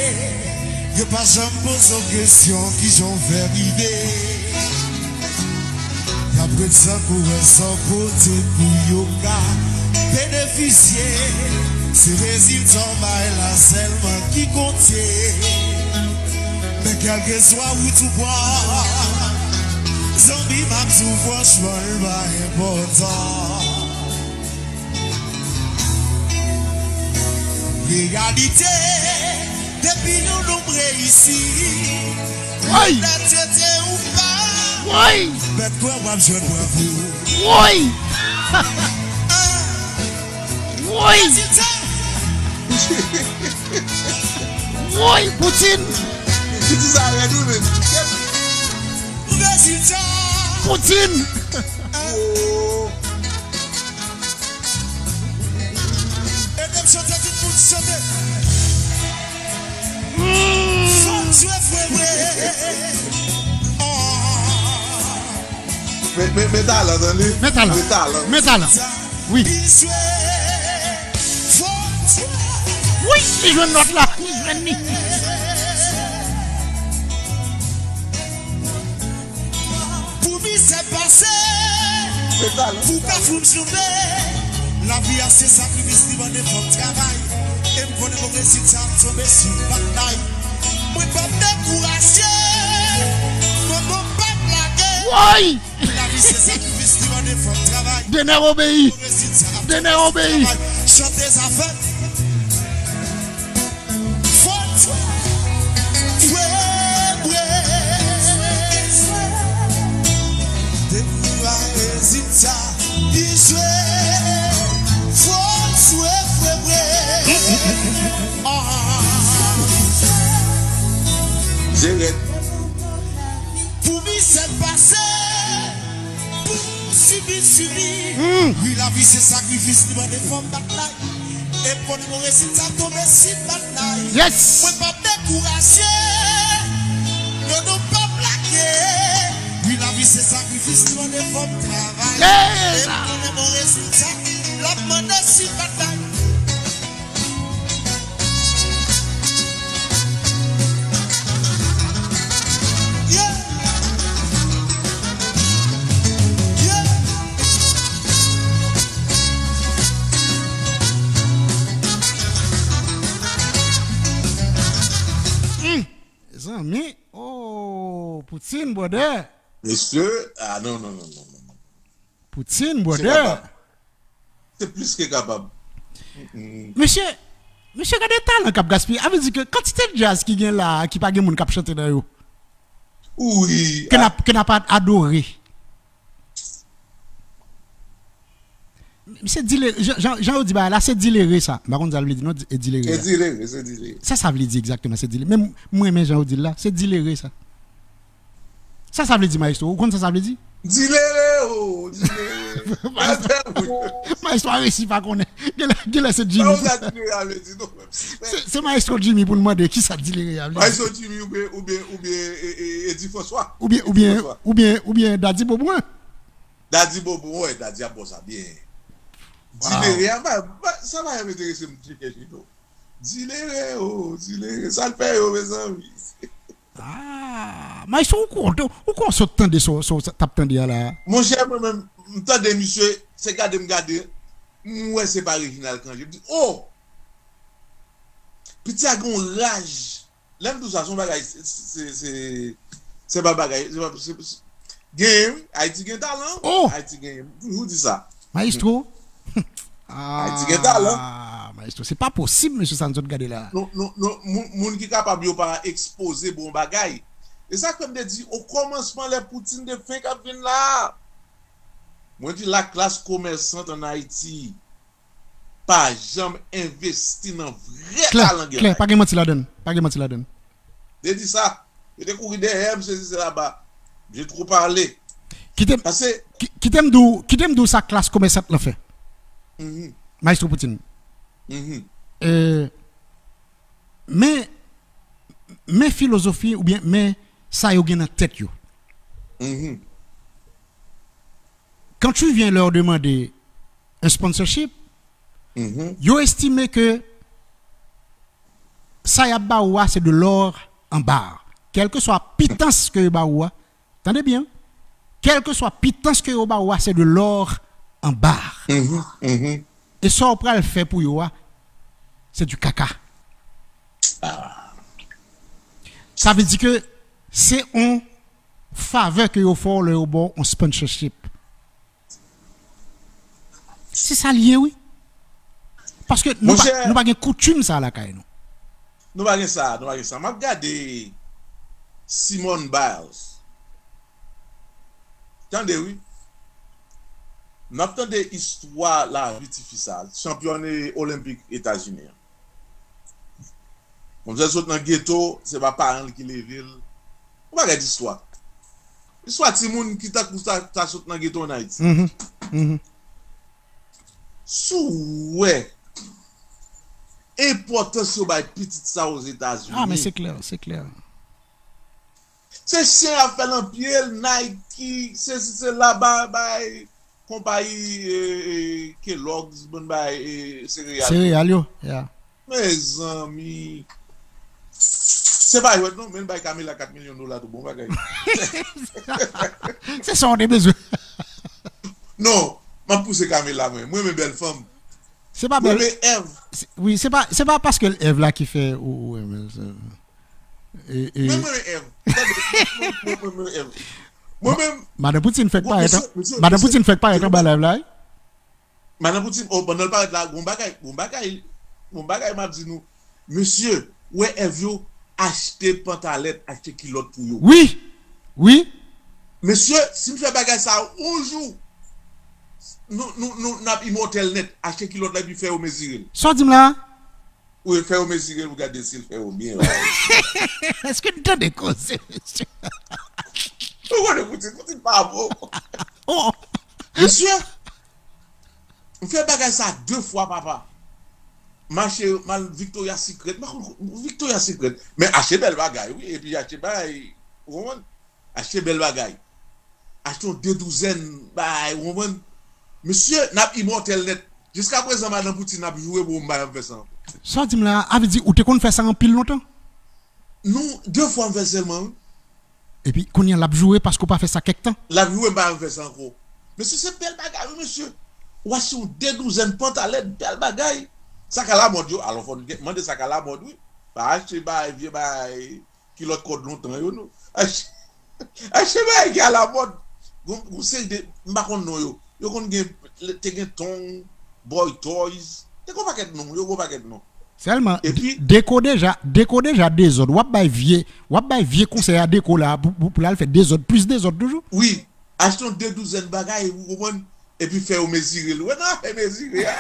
Yo pa janm poze w kesyon kijan w fè rive. Y ap ret tankou wè sa w pote pou yo ka benefisye. Se rezilta w bay la sèlman ki konte. Men kèlkeswa wout ou pran, zanmi m ap di w franchman, l pa enpòtan. Reyalite, depi yon nonm reyisi, Woy! Bèt yo te ou pa, Woy! Bèt kwè w ap jwenn bravo. Woy! Ah! Woy! Rezilta! Woy! Poutine! Poutine sa rèd wi menm. Rezilta! Poutine! Oh! Ede m chante, tout moun chante. Fòk jwe vre, vre. Oh. Men, men, men talan, tande. Men talan. Men talan. Men talan. Wi. Li jwe. Fòk jwe. Wi, li jwenn nòt la. Li jwenn li. Pou mizè pase, pou ka fonksyone. Lavi a se sakrifis, li mande fò m travay. E m konnen bon rezilta ap tonbe si m pa t bay. Mwen p ap dekouraje, non, non, p ap lage. Woy! Lavi se sakrifis, li mande fò m travay. Dener obeyi. Bon rezilta ap tonbe si m pa t bay. Dener obeyi. Chante zafè. Fòk jwe, jwe, jwe. Depi w a rezilta, li jwe. Fòk jwe, jwe, jwe. Ah. Jere. Pou mizè pase, pou sibi, sibi. Wi, lavi se sakrifis, li mande fò m bat la. E m konnen bon rezilta ap tonbe si m pa t la. Yes. Mwen p ap dekouraje. Non, non, p ap lage. Wi, lavi se sakrifis, li mande fò m travay. E m konnen bon rezilta l ap mande si m pa t la. Yeah. Yeah. Hmm. Zanmi, oh, Poutine, brother. Mesye, ah, non, non, non, non, non. Poutine, brother. Se kapab. Se plis ke kapab. Mm-mm. Mesye, mesye, gade talan k ap gaspiye. A vle di ke kantite djaz ki gen la a, ki pa gen moun k ap chante nan yo. Wi. Ke n ap, ke n ap ad-, adore. Se dilere, jan, jan, jan yo di bagay la, se dilere sa. M pa konn sa l vle di non, di-, e dilere a. Se dilere, se dilere. Sa sa vle di egzakteman, se dilere. Men m, m renmen jan yo di l la, se dilere sa. Sa sa vle di, maestro? Ou konn sa sa vle di? Dilere o, dilere. Maestro, maestro a resi pa konnen. Genlè, genlè se Jimmy. Sa dilere a vle di, non, menm si. Se, se maestro Jimmy pou n mande kisa dilere a vle di. Maestro Jimmy oubyen, oubyen, oubyen, e, e, Eddy François. Oubyen, Eddy oubyen, François. Oubyen, oubyen Daddy Beaubrun. Daddy Beaubrun, wè, Daddy ap bon sa byen. Wow. Dilere a, ba, ba, sa pa janm enterese m, Jimmy, non. Dilere o, dilere. Sa l fè yo, mezanmi? Ah, maestro, ou konn, ou konn sot tande sa, sa, sa, t ap tande a la. Monchè, mwen menm, m tande misye, se gade m gade, m wè se pa Reginald Cangé. M di, oh! Piti a gen yon raj. Lè m di w sa, se yon bagay, se, se, se, se pa bagay, se pa, se, se, genyen, wi. Ayiti gen talan. Oh! Ayiti genyen. M toujou di sa. Maestro. Ayiti gen talan. Ah, maestro, se pa posib, mesye, sa n sot gade la. Non, non, non, moun, moun ki kapab yo pa ekspoze bon bagay. E sa k fè m te di, o kòmansman, lè Poutine te fenk ap vin la, mwen di laklas komèsant ann Ayiti pa janm envesti nan vrè talan gen. Klè, klè, pa gen manti ladan l. Pa gen manti ladan l. Te di sa. Yo te kouri dèyè m, sesi, sela, ba. J'ai trop parlé. Kite m, Pase, ki- kite m di w, kite m di w sa klas komèsant lan fè. Mhm, Maestro Poutine. Mhm. Euh, men, men filozofi oubyen men sa yo gen nan tèt yo. Mhm. Quand tu viens leur demander un sponsorship, Mhm. yo estime ke sa y ap ba ou a, se de l'or en barre. Kèlkeswa pitans ke yo ba ou a, tande byen, kèlkeswa pitans ke yo ba ou a, se de l'or en barre. Mhm, mhm. E sa w pral fè pou yo a, se du kaka. Ah. Sa vle di ke se yon favè ke yo fè w lè yo ba w yon sponsorship. Se sa l ye, wi. Paske nou pa, Monchè, nou pa gen koutim sa lakay nou. Nou pa gen sa, nou pa gen sa. M ap gade Simone Biles. Tande, wi. M ap tande istwa lavi tifi sa, chanpyòn olenpik Etazini an. Manmzèl sot nan geto, se pa paran l ki leve l. Yon bagay di istwa. Istwa timoun ki tankou sa, sa sot nan geto an Ayiti. Mhm, mhm. Si w wè enpòtans yo bay pitit sa Ozetazini. Ah, men se klè, se klè. Se chen ap fè l an pye l, Nike, se si se la ba bay konpayi, e, e, Kellogg's, bon bay, e, sereyal. Sereyal yo, yeah. Mezanmi. Se pa jwèt non, men l bay Camila kat milyon dola tou, bon bagay. Se sa w te bezwen. Non, m ap pouse Camila mwen. Mwen renmen bèl fanm. Se pa Mwen bèl. renmen Èv. Se- Wi, se pa, se pa paske l Èv la ki fè ou, ou renmen l, se- e, e- Mwen renmen Èv. Tande, mwen, mwen, mwen renmen Èv. Mwen menm, Madan Poutine fèk bon, parèt, mesye, an- mesye, Madan mesye, Poutine fèk parèt mesye, anba lèv la, wi. Madan Poutine, oh, pandan l parèt la, gon bagay, gon bagay, gon bagay m ap di nou. Mesye, wè Èv yo achte pantalèt, achte kilòt pou yo. Wi, wi. Mesye, si n fè bagay sa yon jou, nou, nou, nou, n ap imòtèl nèt. Achte kilòt la epi fè yo mezire l. Sa w di m la? Wi, fè yo mezire l pou gade si l fè yo byen. Èske n tande koze, mesye? Ou konnen Poutine, Poutine pa bon. Oh. Mesye, m fè bagay sa de fwa, papa. M achte, m al Victoria's Secret. M pa konn Victoria's Secret. Men achte bèl bagay, wi. Epi achte bagay, ou konprann? Achte bèl bagay. Achte yon de douzèn bagay, ou konprann? Mesye, n ap imòtèl nèt. Jiska prezan, madan Poutine ap joure pou m pa janm fè sa ankò. Sa w di m la a, vle di ou te konn fè sa anpil lontan? Non, de fwa m fè l sèlman, wi. Epi, kounye a, l ap joure paske w pa fè sa kèk tan. L ap joure, m pa janm fè sa ankò. Mesye, se bèl bagay, wi, mesye. Ou achte yon de douzèn pantalèt, bèl bagay. Sa k alamòd yo, alò, fò n gen- mande sa k alamòd, wi. Pa achte bagay, vye bagay, kilòt kòd lontan yo, non. Achte, achte bagay ki alamòd. Gon, gon seri de, m pa konn non yo. Yo konn gen, te gen Tong, Boy Toys. Te gon pakèt non, yo gon pakèt non. Sèlman, Epi, de- deko deja, deko deja dezòd. W ap bay vye, w ap bay vye konsèy a deko la pou, pou, pou l al fè dezòd, plis dezòd toujou. Wi, achte yon de douzèn bagay, ou konprann? Epi fè yo mezire l. Wè nan afè mezire a.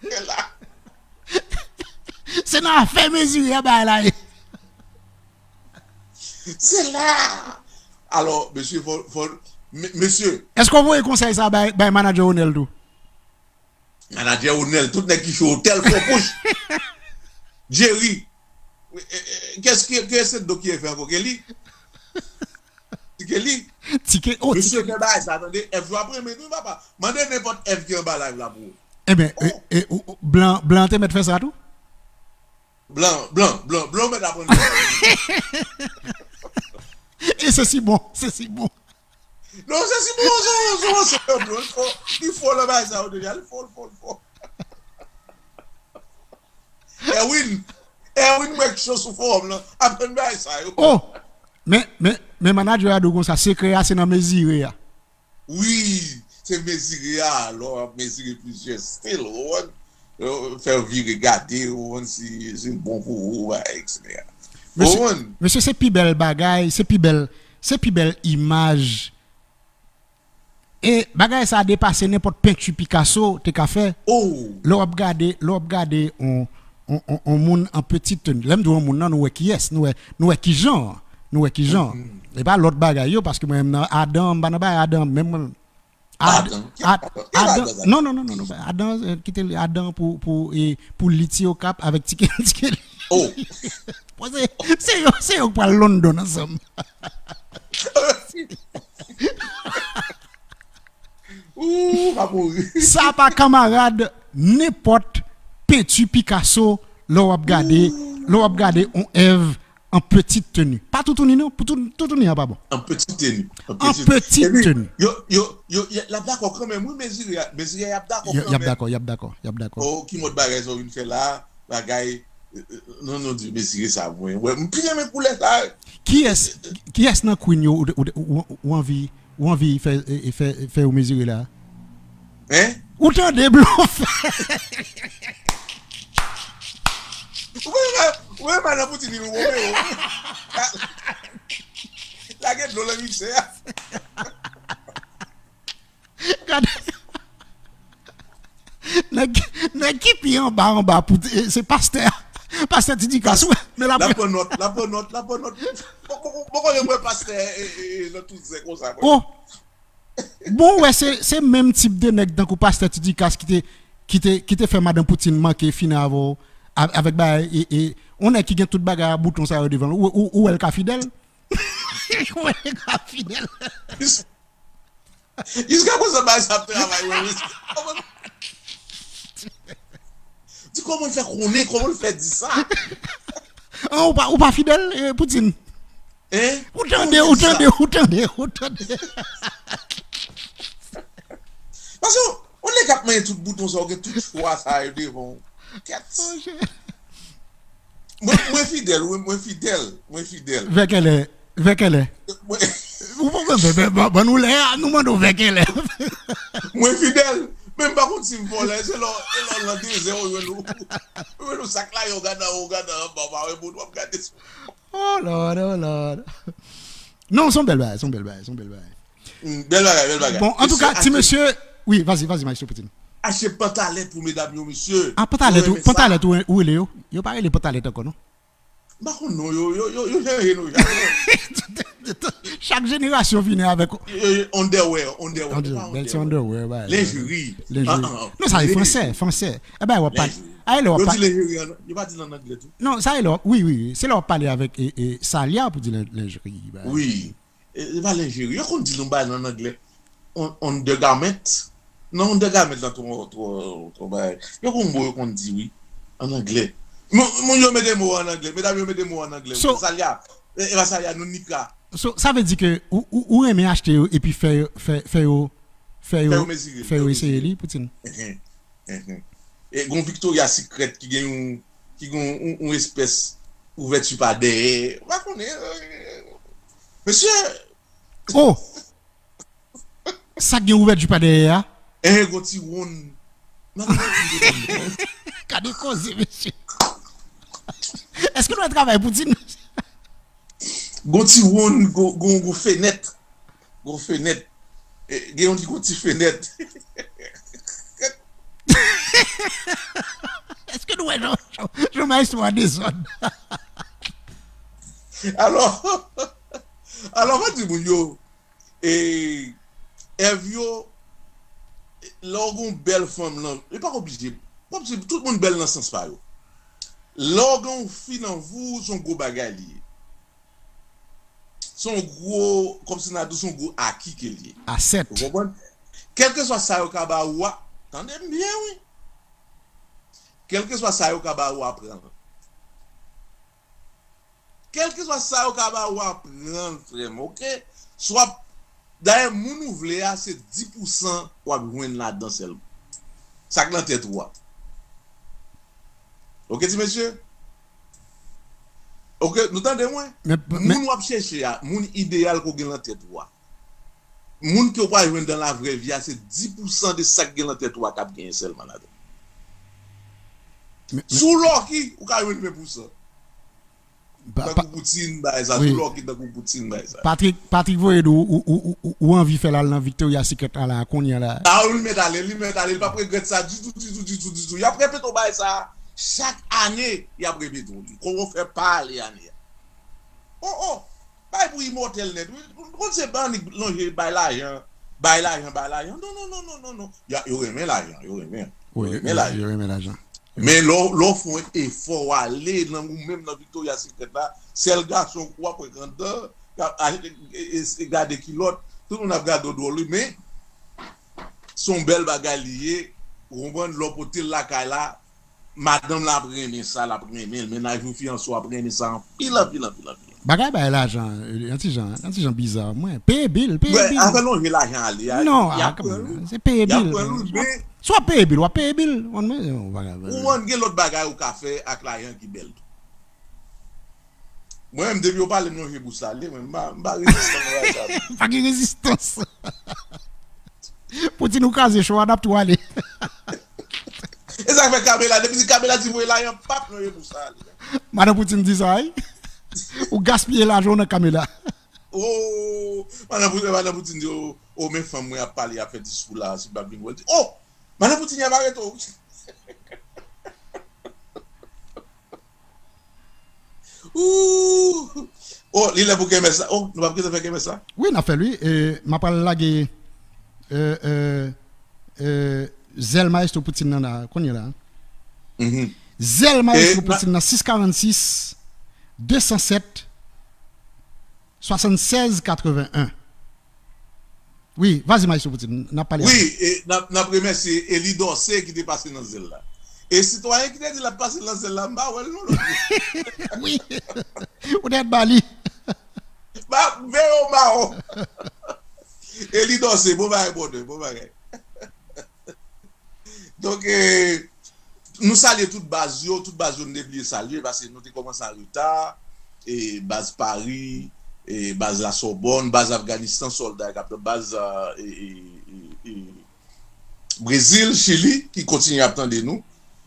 Se la. Se nan afè mezire a bagay la ye. Se la. Alò, mesye, fò, fò, me- mesye, Èske w voye konsèy sa bay, bay manadjè Onèl tou? Manadjè Onèl, tout nèg ki cho, Tèl Fon Pouch, Jerry. E, e, e, kès ki, ki se do ki fè ankò? Kelly? Ti Kelly? Ti Ke- oh, Ti Mesye Kelly. Fè bagay sa, tande. Èv yo ap renmen nou, papa. Mande nenpòt Èv ki anba live la pou ou. Ebyen, Oh. e, e, ou- ou- blan, blan te mèt fè sa tou? Blan, blan, blan, blan, ou mèt aprann. E se si bon, se si bon. Non, se si bon, se, se, se, se, blan, li fò, li fò nan bagay sa yo deja, li fò, li fò, li fò. Erwin, Erwin, mwen cho sou fowòm lan, aprann bagay sa yo. Oh! Men, men, men manadjè a di w konsa, sekrè a se nan mezire a. Wi, se mezire a, lè w ap mezire plizyè stil, ou konprann? Yo fè w vire gade, ou konprann, si, si l bon pou ou, etsetera. Mesye, Ou konprann? Mesye, se pi bèl bagay, se pi bèl, se pi bèl imaj. E bagay sa a depase nenpòt penti Picasso te ka fè. Oh! Lè w ap gade, lè w ap gade on, on, on, on moun an petit teni. Lè m di on moun nan, nou wè kiyès, nou wè, nou wè ki jan, nou wè ki jan. E pa lòt bagay yo, paske mwen menm nan Adan, m pa nan bagay Adan, menm mwen. Ad, Adan, ki Ad, Adan, Adan, non, non, non, non, non, Adan, eh, kite li, Adan pou, pou, eh, pou li Ti Okap avèk Ti Kelly, Ti Kelly. Oh. Bon, se, se yo, se yo k pral London ansanm. Ooh, m ap mouri. Sa pa kanmarad nenpòt penti Picasso lè w ap gade, lè w ap gade on èv an petit teni. Pa toutouni non, pou tou-, toutouni an pa bon. An petit teni. An petit teni. Epi, yo, yo, yo, y a, l ap dakò kanmenm, wi, mezire, mezire, y ap dakò kanmenm. Y ap dakò, y ap dakò, y ap dakò. Oh, ki mòd bagay sa w vin fè la, bagay, euh, euh, non, non, di mezire sa, mwen, wè, m pi renmen koulè sa. Kiyès, kiyès nan Queen yo ou, ou, ou, ou anvi, ou anvi fè, e, e fè, fè yo mezire la? Hein? Ou tande blofè? Ou wè, ou wè madan Poutine, ou wè, ou wè. Lage dlo nan miksè a. Gade. Nèg, nèg ki pi anba, anba pou, eh, se pastè. Pastè Ti Dikas, wi. Men l ap pran nòt, l ap pran nòt, l ap pran nòt. Bon, bon, bon, kote mwen pastè, eh, eh, eh, nan tout zè konsa, mwen. Oh! Bon, wè, se, se menm tip de nèg tankou pastè Ti Dikas ki te, ki te, ki te fè madan Poutine manke fini avè w, a-, avèk bagay, e, e, on nèg ki gen tout bagay a bouton sa yo devan l. Ou, ou, ou wè l ka fidèl? Ou wè l ka fidèl? Jiska prezan, bagay sa ap travay, wè, wi. Kòman, di kòman l fè konnen, kòman l fè di sa? An, ou pa, ou pa fidèl, eh, Poutine? Hein? Ou tande, ou tande, ou tande, ou tande. Paske, on nèg k ap manyen tout bouton sa, ou gen tout chwa sa yo devan w. Kèt. Mwen, mwen fidèl, wi, mwen fidèl, mwen fidèl. Vè kèlè, vè kèlè. Mwen Ou poko, ban, ban, ban, ban nou lè a, nou mande w vè kèlè. Mwen fidèl, men m pa konn si m vòlè, se lè, se lè w nan dezè, ou jwenn ou, ou jwenn ou sak la, yo gade anwo, ou gade anba, ou pa wè moun, w ap gade sou. Oh Lord, oh Lord. Non, se yon bèl bagay, se yon bèl bagay, se yon bèl bagay. Mm, bèl bagay, bèl bagay. Bon, antouka, ti mesye, wi, vas-y, vas-y, Maestro Poutine. Achte pantalèt pou medam yo, mesye. Ah, pantalèt, ou, pantalèt, ou, ou rele yo? Yo pa rele pantalèt ankò, non? M pa konn non yo, yo, yo, yo chanje non, chak jenerasyon vini avèk. Eh, underwear, underwear, se pa bèl ti underwear. Underwear, bagay. Lenjeri. Lenjeri. Ah, ah, ah. Non, sa e fransè, fransè. E bagay w ap pale. Lenjeri. Yo di lenjeri, yo pa di l an anglè tou. Non, sa e lè, wi, wi, wi. Se lè w ap pale avèk, e, e, Salya pou di len-, lenjeri, bagay. Wi. E, e pa lenjeri. Yo konn di l yon bagay nan anglè. Un-, undergarment. Non, undergarment lan twò, twò, twò bagay. Yo gon mo yo konn di, wi. An anglè. Moun, moun yo mete mo an anglè. Medam yo mete mo an anglè. So, Salya. E, e pa Salya, non, Nika. So, sa vle di ke ou, ou, ou renmen achte yo epi fè yo, fè, fè yo, fè yo, fè yo eseye li, Poutine. Enhen, enhen. E gon Victoria Secret ki gen yon, ki gen yon, yon espès ouvèti pa dèyè. Ou pa konnen, euh, mesye. Oh! Sa k gen ouvèti pa dèyè a? Eh, gon ti wonn. Gade koze, mesye. Èske nou wè travay Poutine? Gon ti wonn, gon, gon, gon fenèt. Gon fenèt. Eh, gen yon ki gon ti fenèt. Èske nou wè jan, jan, jan maestro a dezòd? Alò, alò, mwen di moun yo, e, èv yo, lè w gon bèl fanm lan, li pa oblije, pa oblije, tout moun bèl nan sans pa yo. Lè w gen yon fi nan vi w, se yon gwo bagay li ye. Se yon gwo, kòmsi n a di w, se yon gwo aki ke l ye. Asèt. Ou konprann? Kèlkeswa sa yo ka ba ou a, tande m byen, wi. Kèlkeswa sa yo ka ba ou a, pran l. Kèlkeswa sa yo ka ba ou a, pran l, frè m, oke? Swa, dayè, moun ou vle a, se dis pousan w ap jwenn ladan sèlman. Sa k nan tèt ou a. Oke, ti mesye? Oke, nou tande mwen? Men, men moun w ap chèche a, moun ideyal ke w gen nan tèt ou a. Moun ke w pral jwenn dans la vraie vie a, se dis pousan de sa k gen nan tèt ou a k ap genyen sèlman ladan. Men, men si w lucky, ou ka jwenn ven pousan. Tankou Poutine, bagay sa, wi. Si w lucky, tankou Poutine, bagay sa. Patrick, Patrick voye di w, ou, ou, ou, ou, ou anvi fè l al nan Victoria Secret la, la, kounye a la. A, li mèt ale, li mèt ale, li p ap regrèt sa ditou, ditou, ditou, ditou. Y ap repete w bagay sa. Chak ane, y ap repete w li. Kòman w fè pa ale ane a? Oh, oh! Bay pou imòtèl nèt wi. Ou konn se ban nèg lonje bay lajan, bay lajan, bay lajan. Non, non, non, non, non, non. Ya, yo renmen lajan, yo renmen. Yo Wi, renmen yo, lajan. yo renmen lajan. Men lè w, lè w fè yon efò, w ale nan ou menm nan Victoria's Secret la, sèl gason w ap wè anndan, k ap a- e- e- e- gade kilòt, tout moun ap gade w dwòl wi, men se yon bèl bagay li ye, ou konprann, lè w pote l lakay la, madanm lan ap renmen sa, l ap renmen l, mennaj ou, fiyanse w ap renmen sa anpil, anpil, anpil, anpil. Bagay bay lajan, yon ti jan, yon ti jan biza, mwen. Peye bil, peye Bwè, bil. Afè lonje lajan ale a, Non, y ap a, pran nou, se peye y ap bil. pran nou, men Si w ap peye bil, w ap peye bil. Ou konn, men, yon bagay. ou konn gen lòt bagay ou ka fè ak lajan ki bèl tou. Mwen menm, depi yo pale m lonje bous ale, mwen, m pa, m pa rezistan nan bagay sa. Pa gen rezistans. Poutine ou kraze cho a, n ap tou ale. E sa k fè Kamela, depi di Kamela ti voye lajan, pap lonje bous ale. Madan Poutine di sa, wi. Ou gaspiye lajan w nan Kamela. Oh, madan Poutine, madan Poutine di, oh, oh, men fanm mwen ap pale, ap fè diskou la, si m pa vin wè l di, oh, madan Poutine ap arete w. Ooh! Oh, li lè pou kèmès la. Oh, nou p ap gentan fè kèmès la? Wi, n ap fè l, wi. E, m ap pral lage, e, e, e, zèl Maestro Poutine nan la, kounye a la. Mhm. Zèl Maestro Poutine nan, sis karannsis, de san sèt, swasannsèz katrevenn en. Wi, vas-y, Maestro Poutine, n ap pale Wi, avè w. E n ap, n ap remèsye Eli Dorcé ki te pase nan zèl la. E sitwayen ki te di l ap pase nan zèl la, m pa wè l non lòt jou. Wi, ou nèt ba li. Ba, veye w mawon. Eli Dorcé, bon bagay, brother, bon bagay. Donk, e, nou salye tout baz yo, tout baz yo nou te bliye salye, paske nou te kòmanse an reta, e, baz Paris, e, baz la Sorbonne, baz Afganistan, sòlda k ap, baz, e, e, e, e, Brezil, Chili, ki kontinye ap tande nou,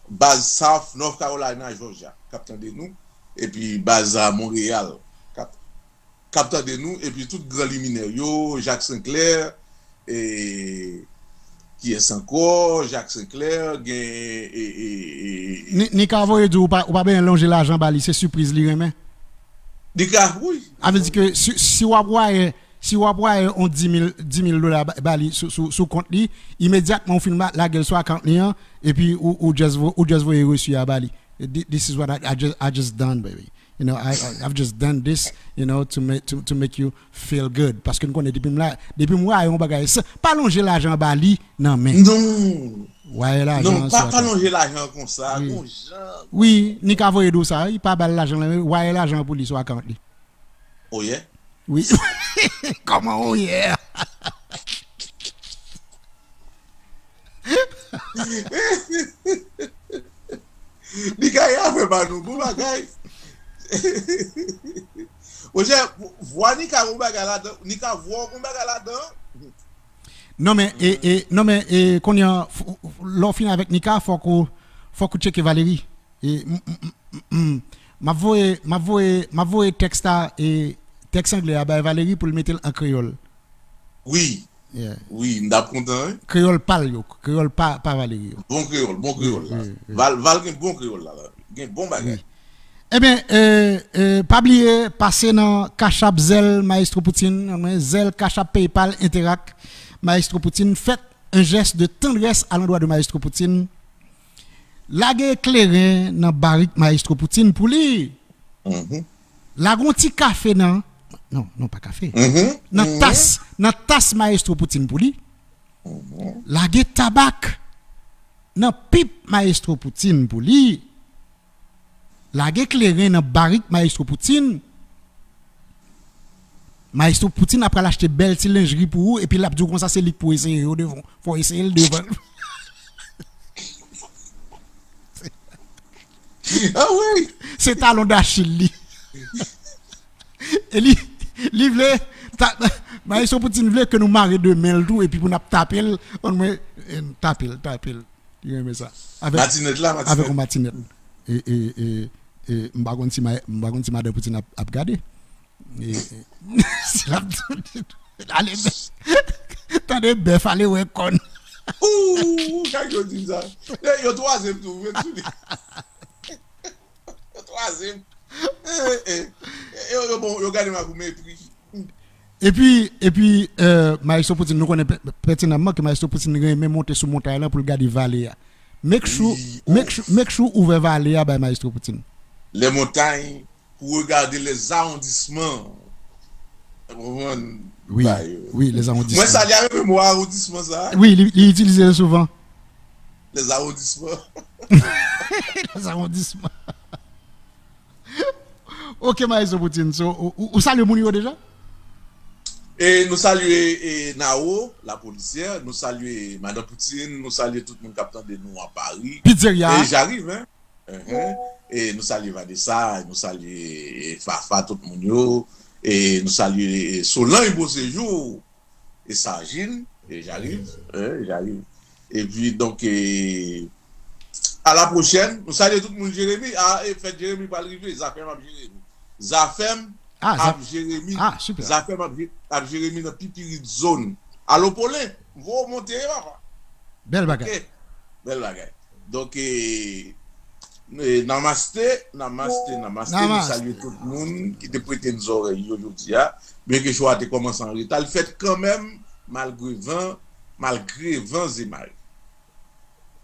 baz South, North Carolina, Georgia, k ap tande nou, epi baz, a, Montréal, k ap k ap tande nou, epi tout gran liminè yo, Jacques Sinclair, e, kiyès ankò? Jacques Sinclair, gen, e, e, e, Ni- Nika voye di w ou pa, ou pa bezwen lonje lajan ba li, se sipriz li renmen. Nika, wi. A vle di ke si, si w ap waye, si w ap waye on dis mil, dis mil dola ba, ba li sou, sou, sou kont li, imedyatman ou fin ma- lage l sou account li an, epi ou, ou just vo- ou just voye resi a ba li. Thi- This is what I, I just, I just done, baby. You know, I, I- I've just done this, you know, to make, to, to make you feel good. Paske n konnen depi m la, depi m rayi yon bagay, sa, pa lonje lajan ba li nan men. Non. Waye lajan Non, an pa, sou pa account. Lonje lajan konsa, Wi. Gon jan. Wi, Nika voye di w sa, wi, pa ba l lajan la, waye lajan an pou li sou account li. Oh yeah? Wi. Kòman oh yeah? Nika, e afè pa nou, bon bagay. Monchè, vwa Nika gon bagay ladan, Nika vwa gon bagay ladan. Non men, e, e, non men, e, kounye a, f- f- lè w fin avèk Nika, fòk ou, fòk ou tcheke Valery. E, m, m, m, m, m ap voye, m ap voye, m ap voye tèks la, e, tèks anglè a bay Valery pou l mete l an kreyòl. Wi. Yeah. Wi, m t ap kontan, wi. Kreyòl pa l yo, kreyòl pa, pa Valery yo. Bon kreyòl, bon kreyòl la. Wi, wi. Val, Val gen bon kreyòl la, la. Gen bon bagay. Wi. Ebyen, e, e, pa bliye, pase nan Cash App, Zelle Maestro Poutine, anmwen, Zelle, Cash App, PayPal, Interac, Maestro Poutine. Faites un geste de tendresse à l'endroit de Maestro Poutine. Lage kleren nan barik Maestro Poutine pou li. Mhm. Lage yon ti kafe nan, non, non, pa kafe. Mhm. Nan Mhm. Tas, nan tas Maestro Poutine pou li. Mhm. Lage tabak nan pip Maestro Poutine pou li. Lage kleren nan barik Maestro Poutine. Maestro Poutine ap pral achte bèl ti lenjri pou ou, epi l ap di w konsa se li k pou eseye yo devan. Fò w eseye l devan. Ah wi! Se talon dachil li. E li, li vle, ta, Maestro Poutine vle ke nou mare de men l tou, epi pou n ap tape l, ann mwen, e, tape l, tape l. Li renmen sa. Avèk, Matinèt la, matinèt. Avèk yon matinèt. E, e, e, e, m pa konn si ma- m pa konn si madan Poutine ap, ap gade. E, e, si l ap tande, ale bèf. Tande bèf, ale wè kòn. Ooh, kak yo di sa. Yo, yo twazyèm tou, ret sou li. kraze m. Eh, eh. Yo, yo, bon, yo gade m ak yon mepri. Epi, epi, euh, Maestro Poutine, nou konnen pè-, pètinamman ke Maestro Poutine renmen monte sou montay lan pou l gade vale a. Make sure, make sure, make sure ou ouvè vale a bay Maestro Poutine. Les montagnes pour regarder les arrondissements. Ou konprann? Wi, wi, les arrondissements. Mwen salye avèk mo arondisman sa. Wi, li, li itilize l souvan. Les arrondissements. Les arrondissements. Ok, Maestro Poutine. So, ou, ou, ou salye moun yo deja? E nou salye, e, Nao, la policière, nou salye Madan Poutine, nou salye tout moun k ap tande nou an Pari. Pizzeria. E j'arrive, hein. Mhm. E nou salye Vanessa, nou salye, e, Fafa, tout moun yo. E nou salye, e, Solange Beauséjour. E Sajin, e j'arrive, hein, j'arrive. Epi, donk, e, à la prochaine. Nou salye tout moun Jeremi. A, e, fèt Jeremi pral rive. Zafèm ap Jeremi. Zafèm ap Jeremi. Ah, super. Zafèm ap, Je-, ap Jeremi nan Pipirit zòn. Alo Polen, m voye w monte, papa. Bèl bagay. Ok. Bèl bagay. Donk, e, e, namaste, namaste, namaste. Nou salye tout moun ki te prete n zòrèy yo jodi a. Byenke show a te kòmanse an reta, l fèt kanmenm, malgre van, malgre van e mare.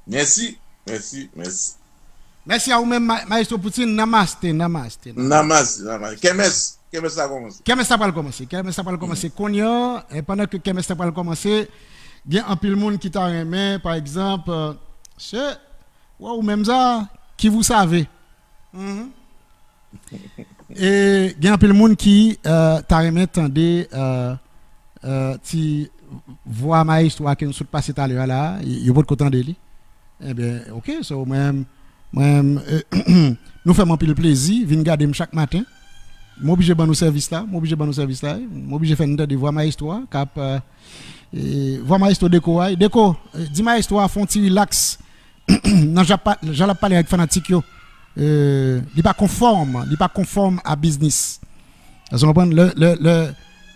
Mèsi, mèsi, mèsi. Mèsi a ou menm, Ma-, Maestro Poutine. Namaste, namaste, namaste. Namaste, namaste. Kèmès, kèmès la kòmanse. Kèmès la pral kòmanse. Kèmès la pral kòmanse kounye a. E pandan ke kèmès la pral kòmanse, gen anpil moun ki ta renmen, pa egzanp, euh, se, wè ou menm sa, ki vous savez. Mhm. E gen anpil moun ki, euh, ta renmen tande, euh, euh, ti vwa maestro a ke nou sot pase talè a la, y-, yo potko tande li. Ebyen, ok, so mwen, mwen, euh, nou fè m anpil plezi, vin gade m chak maten. M oblije ban nou sèvis la, m oblije ban nou sèvis la, m oblije fè n tande vwa maestro a, k ap, euh, e, vwa maestro Deco a. Deco, euh, di maestro a fè yon ti relax. Nan jan pa-, jan l ap pale ak fanatik yo, euh, li pa konfòm, li pa konfòm a biznis. Èske w konprann? Lè, lè, lè,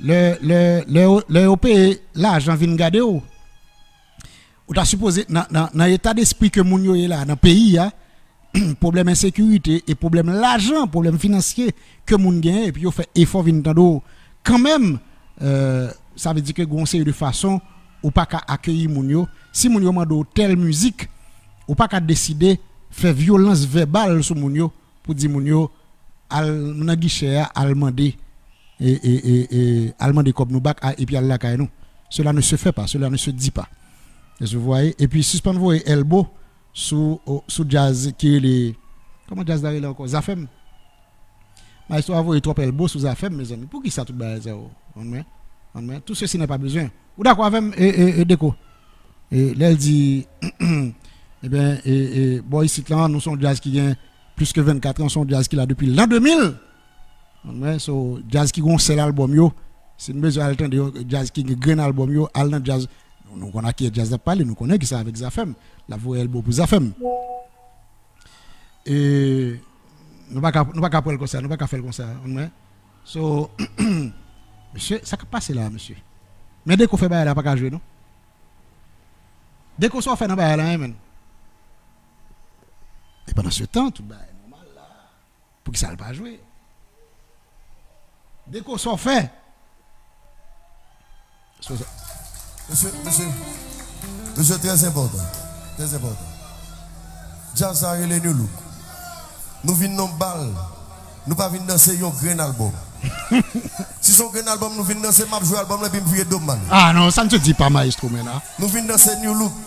lè, lè, lè yo, lè yo peye lajan vin gade w, ou ta sipoze, nan, nan, nan eta despri ke moun yo ye la, nan peyi a, pwoblèm ensekirite e pwoblèm lajan, pwoblèm finansye ke moun genyen, epi yo fè efò vin tande w kanmenm, euh, sa vle di ke gen yon seri de fason ou pa ka akeyi moun yo. Si moun yo mande w tèl mizik, ou pa ka deside fè vyolans vèbal sou moun yo pou di moun yo al nan gichè a, al mande, e, e, e, e, al mande kòb nou back, a, epi al lakay nou. Cela ne se fait pas, cela ne se dit pas. Èske vous voyez? Epi sispann voye elbow sou, o, sou djaz ki rele, kòman djaz la rele ankò? Zafèm. Maestro a voye twòp elbow sou Zafèm, mezanmi. Poukisa tout bagay sa yo? Ann mwen, ann mwen. Tout ceci n'est pas besoin. Ou dakò avè m, e, e, e, Deco? E, lè l di, ebyen, e, e, bò isit lan, nou se yon djaz ki gen plis ke vennkat an, se yon djaz ki la depi lan de mil. Ann mwen, so, djaz ki gen yon sèl albòm yo, si n bezwen al tande yon djaz ki gen grenn albòm yo, al nan djaz. Nou, nou konn a kiyès djaz l ap pale, nou konnen ki sa avèk Zafèm. L ap voye elbow pou Zafèm. E nou pa ka, nou pa ka pran l konsa, nou pa ka fè l konsa, ou konprann? So, mesye, sa k ap pase la, mesye? Men Deco fè bagay la pa ka jwe, non? Deco, sa w fè nan bagay la, hein, menn? E pandan se tan, tout bagay nòmal la. Poukisa l pa jwe? Deco, sa w fè? Mesye, mesye, mesye, trè enpòtan. Trè enpòtan. Djaz sa rele New Look. Nou vin nan yon bal. Nou pa vin danse yon grenn albòm. Si se yon grenn albòm nou vin danse, m ap jwe albòm lan epi m vire do m ale. Ah non, ça ne se dit pas, maestro, men la. Nou vin danse New Look.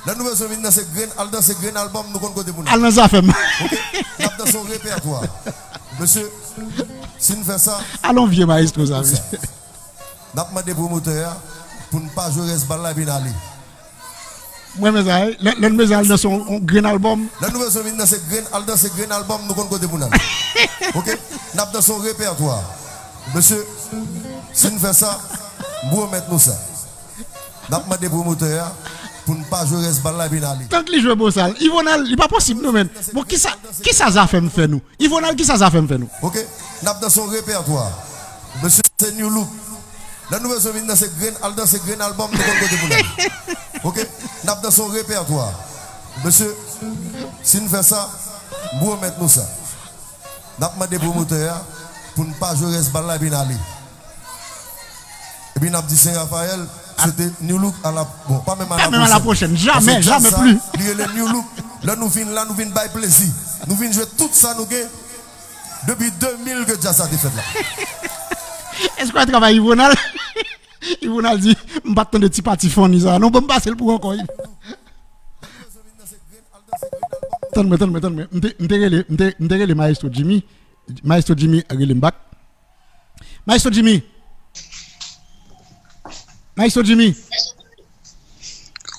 Lè nou bezwen vin danse grenn, al danse grenn albòm, nou konn kote pou n al. Al nan Zafèm. Ok? N ap danse yon repètwa. Mesye, si n fè sa, alon vye maestro sa, wi. N ap mande pwomotè a pou n pa jwe rès bal la epi n ale. Mwen, mezanmi, lè, lè n bezwen al danse yon, yon grenn albòm. Lè nou bezwen vin danse grenn, al danse grenn albòm, nou konn kote pou n al. Ok? N ap danse yon repètwa. Mesye, si n fè sa, m pwomèt nou sa. N ap mande pwomotè a pou n pa jwe rès bal la epi n ale. Tank li jwe bosal. Ivonal, li pa posib non, menn. Bon, kisa, kisa Zafèm fè nou? Ivonal, kisa Zafèm fè nou? Ok, n ap danse yon repètwa. Mesye, se New Look. Lè nou bezwen vin danse grenn, al danse grenn albòm, nou konn kote pou n ale. Ok, n ap danse yon repètwa. Mesye, si n fè sa, m pwomèt nou sa. N ap mande pwomotè a pou n pa jwe rès bal la epi n ale. Epi n ap di Sen Rafayèl, se te New Look a la, bon, pa menm a la pwochèn. Pas même à la prochaine. Jamais, jamais plus. Li rele New Look. Lè nou vin la, nou vin bay plezi. Nou vin jwe tout sa nou gen depi de mil ke djaz sa te fèt la. Èske w travay Yvonal? Yvonal di, "M pa t tande ti pati funny sa non, ban m pase l pou ankò." Tann mwen, tann mwen, tann mwen. M te, m te rele, m te, m te rele Maestro Jimmy. Maestro Jimmy rele m back. Maestro Jimmy. Maestro Jimmy.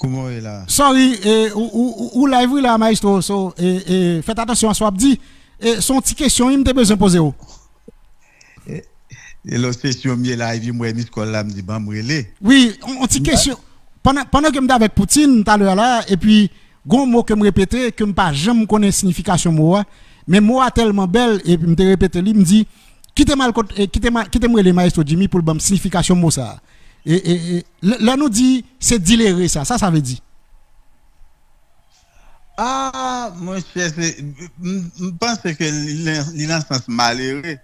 Kouman w ye la? Sorry, eh, ou, ou, ou, ou live wi la, Maestro. So, eh, eh, fèt atansyon a sa w ap di. Eh, se yon ti kesyon wi m te bezwen poze w. E, e lòt sesyon m ye la, epi m wè miskòl la, m di, "Ban m rele." Wi, yon, yon ti kesyon. Pandan, pandan ke m t avèk Poutine talè a la, epi gon mo ke m repete, ke m pa janm konnen siyifikasyon mo a, men mo a tèlman bèl, epi m te repete li, m di, "Kite m al kot, e, kite m al, kite m rele Maestro Jimmy pou l ban m siyifikasyon mo sa a." E, e, e, lè, lè nou di, "Se dilere sa," sa sa vle di? Ah, monchè, se, m, m panse ke li, li nan sans malere.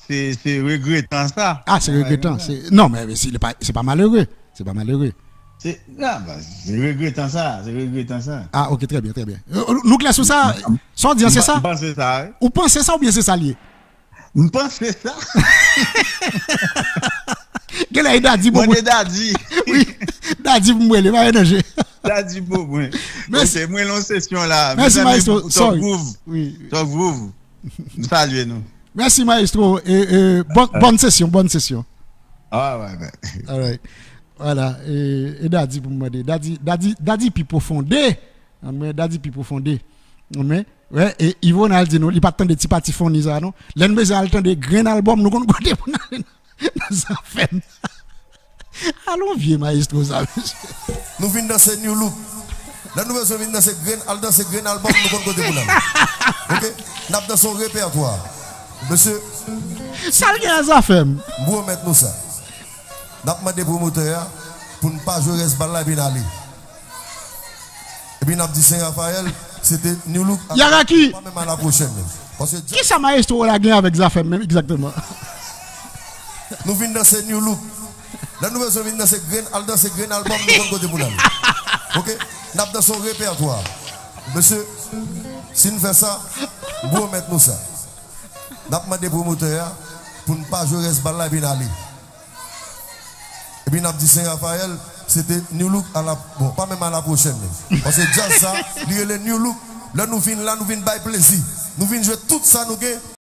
Se, se regretan sa. Ah, se regretan. Se, non, men, men se, li pa, se pa malere. Se pa malere. Se, ah, bah, se regretan sa. Se regretan sa. Ah, ok, trè byen, trè byen. Euh, nou klè sou sa? Sa w di an, se sa? M panse sa, wi. Ou panse sa oubyen se sa l ye? M panse sa. Genlè e Daddy pou mwen. Mande Daddy. Wi, Daddy pou mwen, li pa gen danje. Daddy pou mwen. Mèsi. Ok, mwen lan sesyon la. Mèsi, Maestro. Sorry. Top Groove. Wi. Top Groove. M salye nou. Mèsi, Maestro. E, e, bòn, bòn sesyon, bòn sesyon. All right, man. All right. Vwala. E, e Daddy pou m mande. Daddy, Daddy, Daddy pi pwofonde. Mwen, Daddy pi pwofonde. Mwen, wè, e Yvonne al di nou, li pa t tande ti pati funny sa, non. Lè n bezwen al tande grenn albòm, nou konn kote pou n ale nan Zafèm. Alon vye maestro sa, mesye. Nou vin danse New Look. Lè nou bezwen vin danse grenn, al danse grenn albòm, nou konn kote pou n ale. Ok? N ap danse yon repètwa. Mesye, sa l gen a Zafèm? M pwomèt nou sa. N ap mande pwomotè a pou n pa jwe rès bal la epi n ale. Epi n ap di Sen Rafayèl, se te New Look. Yaraki! Pa menm a la pwochèn. Paske kisa maestro la gen avèk Zafèm menm egzakteman? Nou vin danse New Look. Lè nou bezwen vin danse grenn, al danse grenn albòm, nou konn kote pou n ale. Ok? N ap danse yon repètwa. Mesye, si n fè sa, m pwomèt nou sa. N ap mande pwomotè a pou n pa jwe rès bal la epi n ale. Epi n ap di Sen Rafayèl, se te New Look a la, bon, pa menm a la pwochèn. Paske djaz sa, li rele New Look. Lè nou vin la, nou vin bay plezi. Nou vin jwe tout sa nou gen.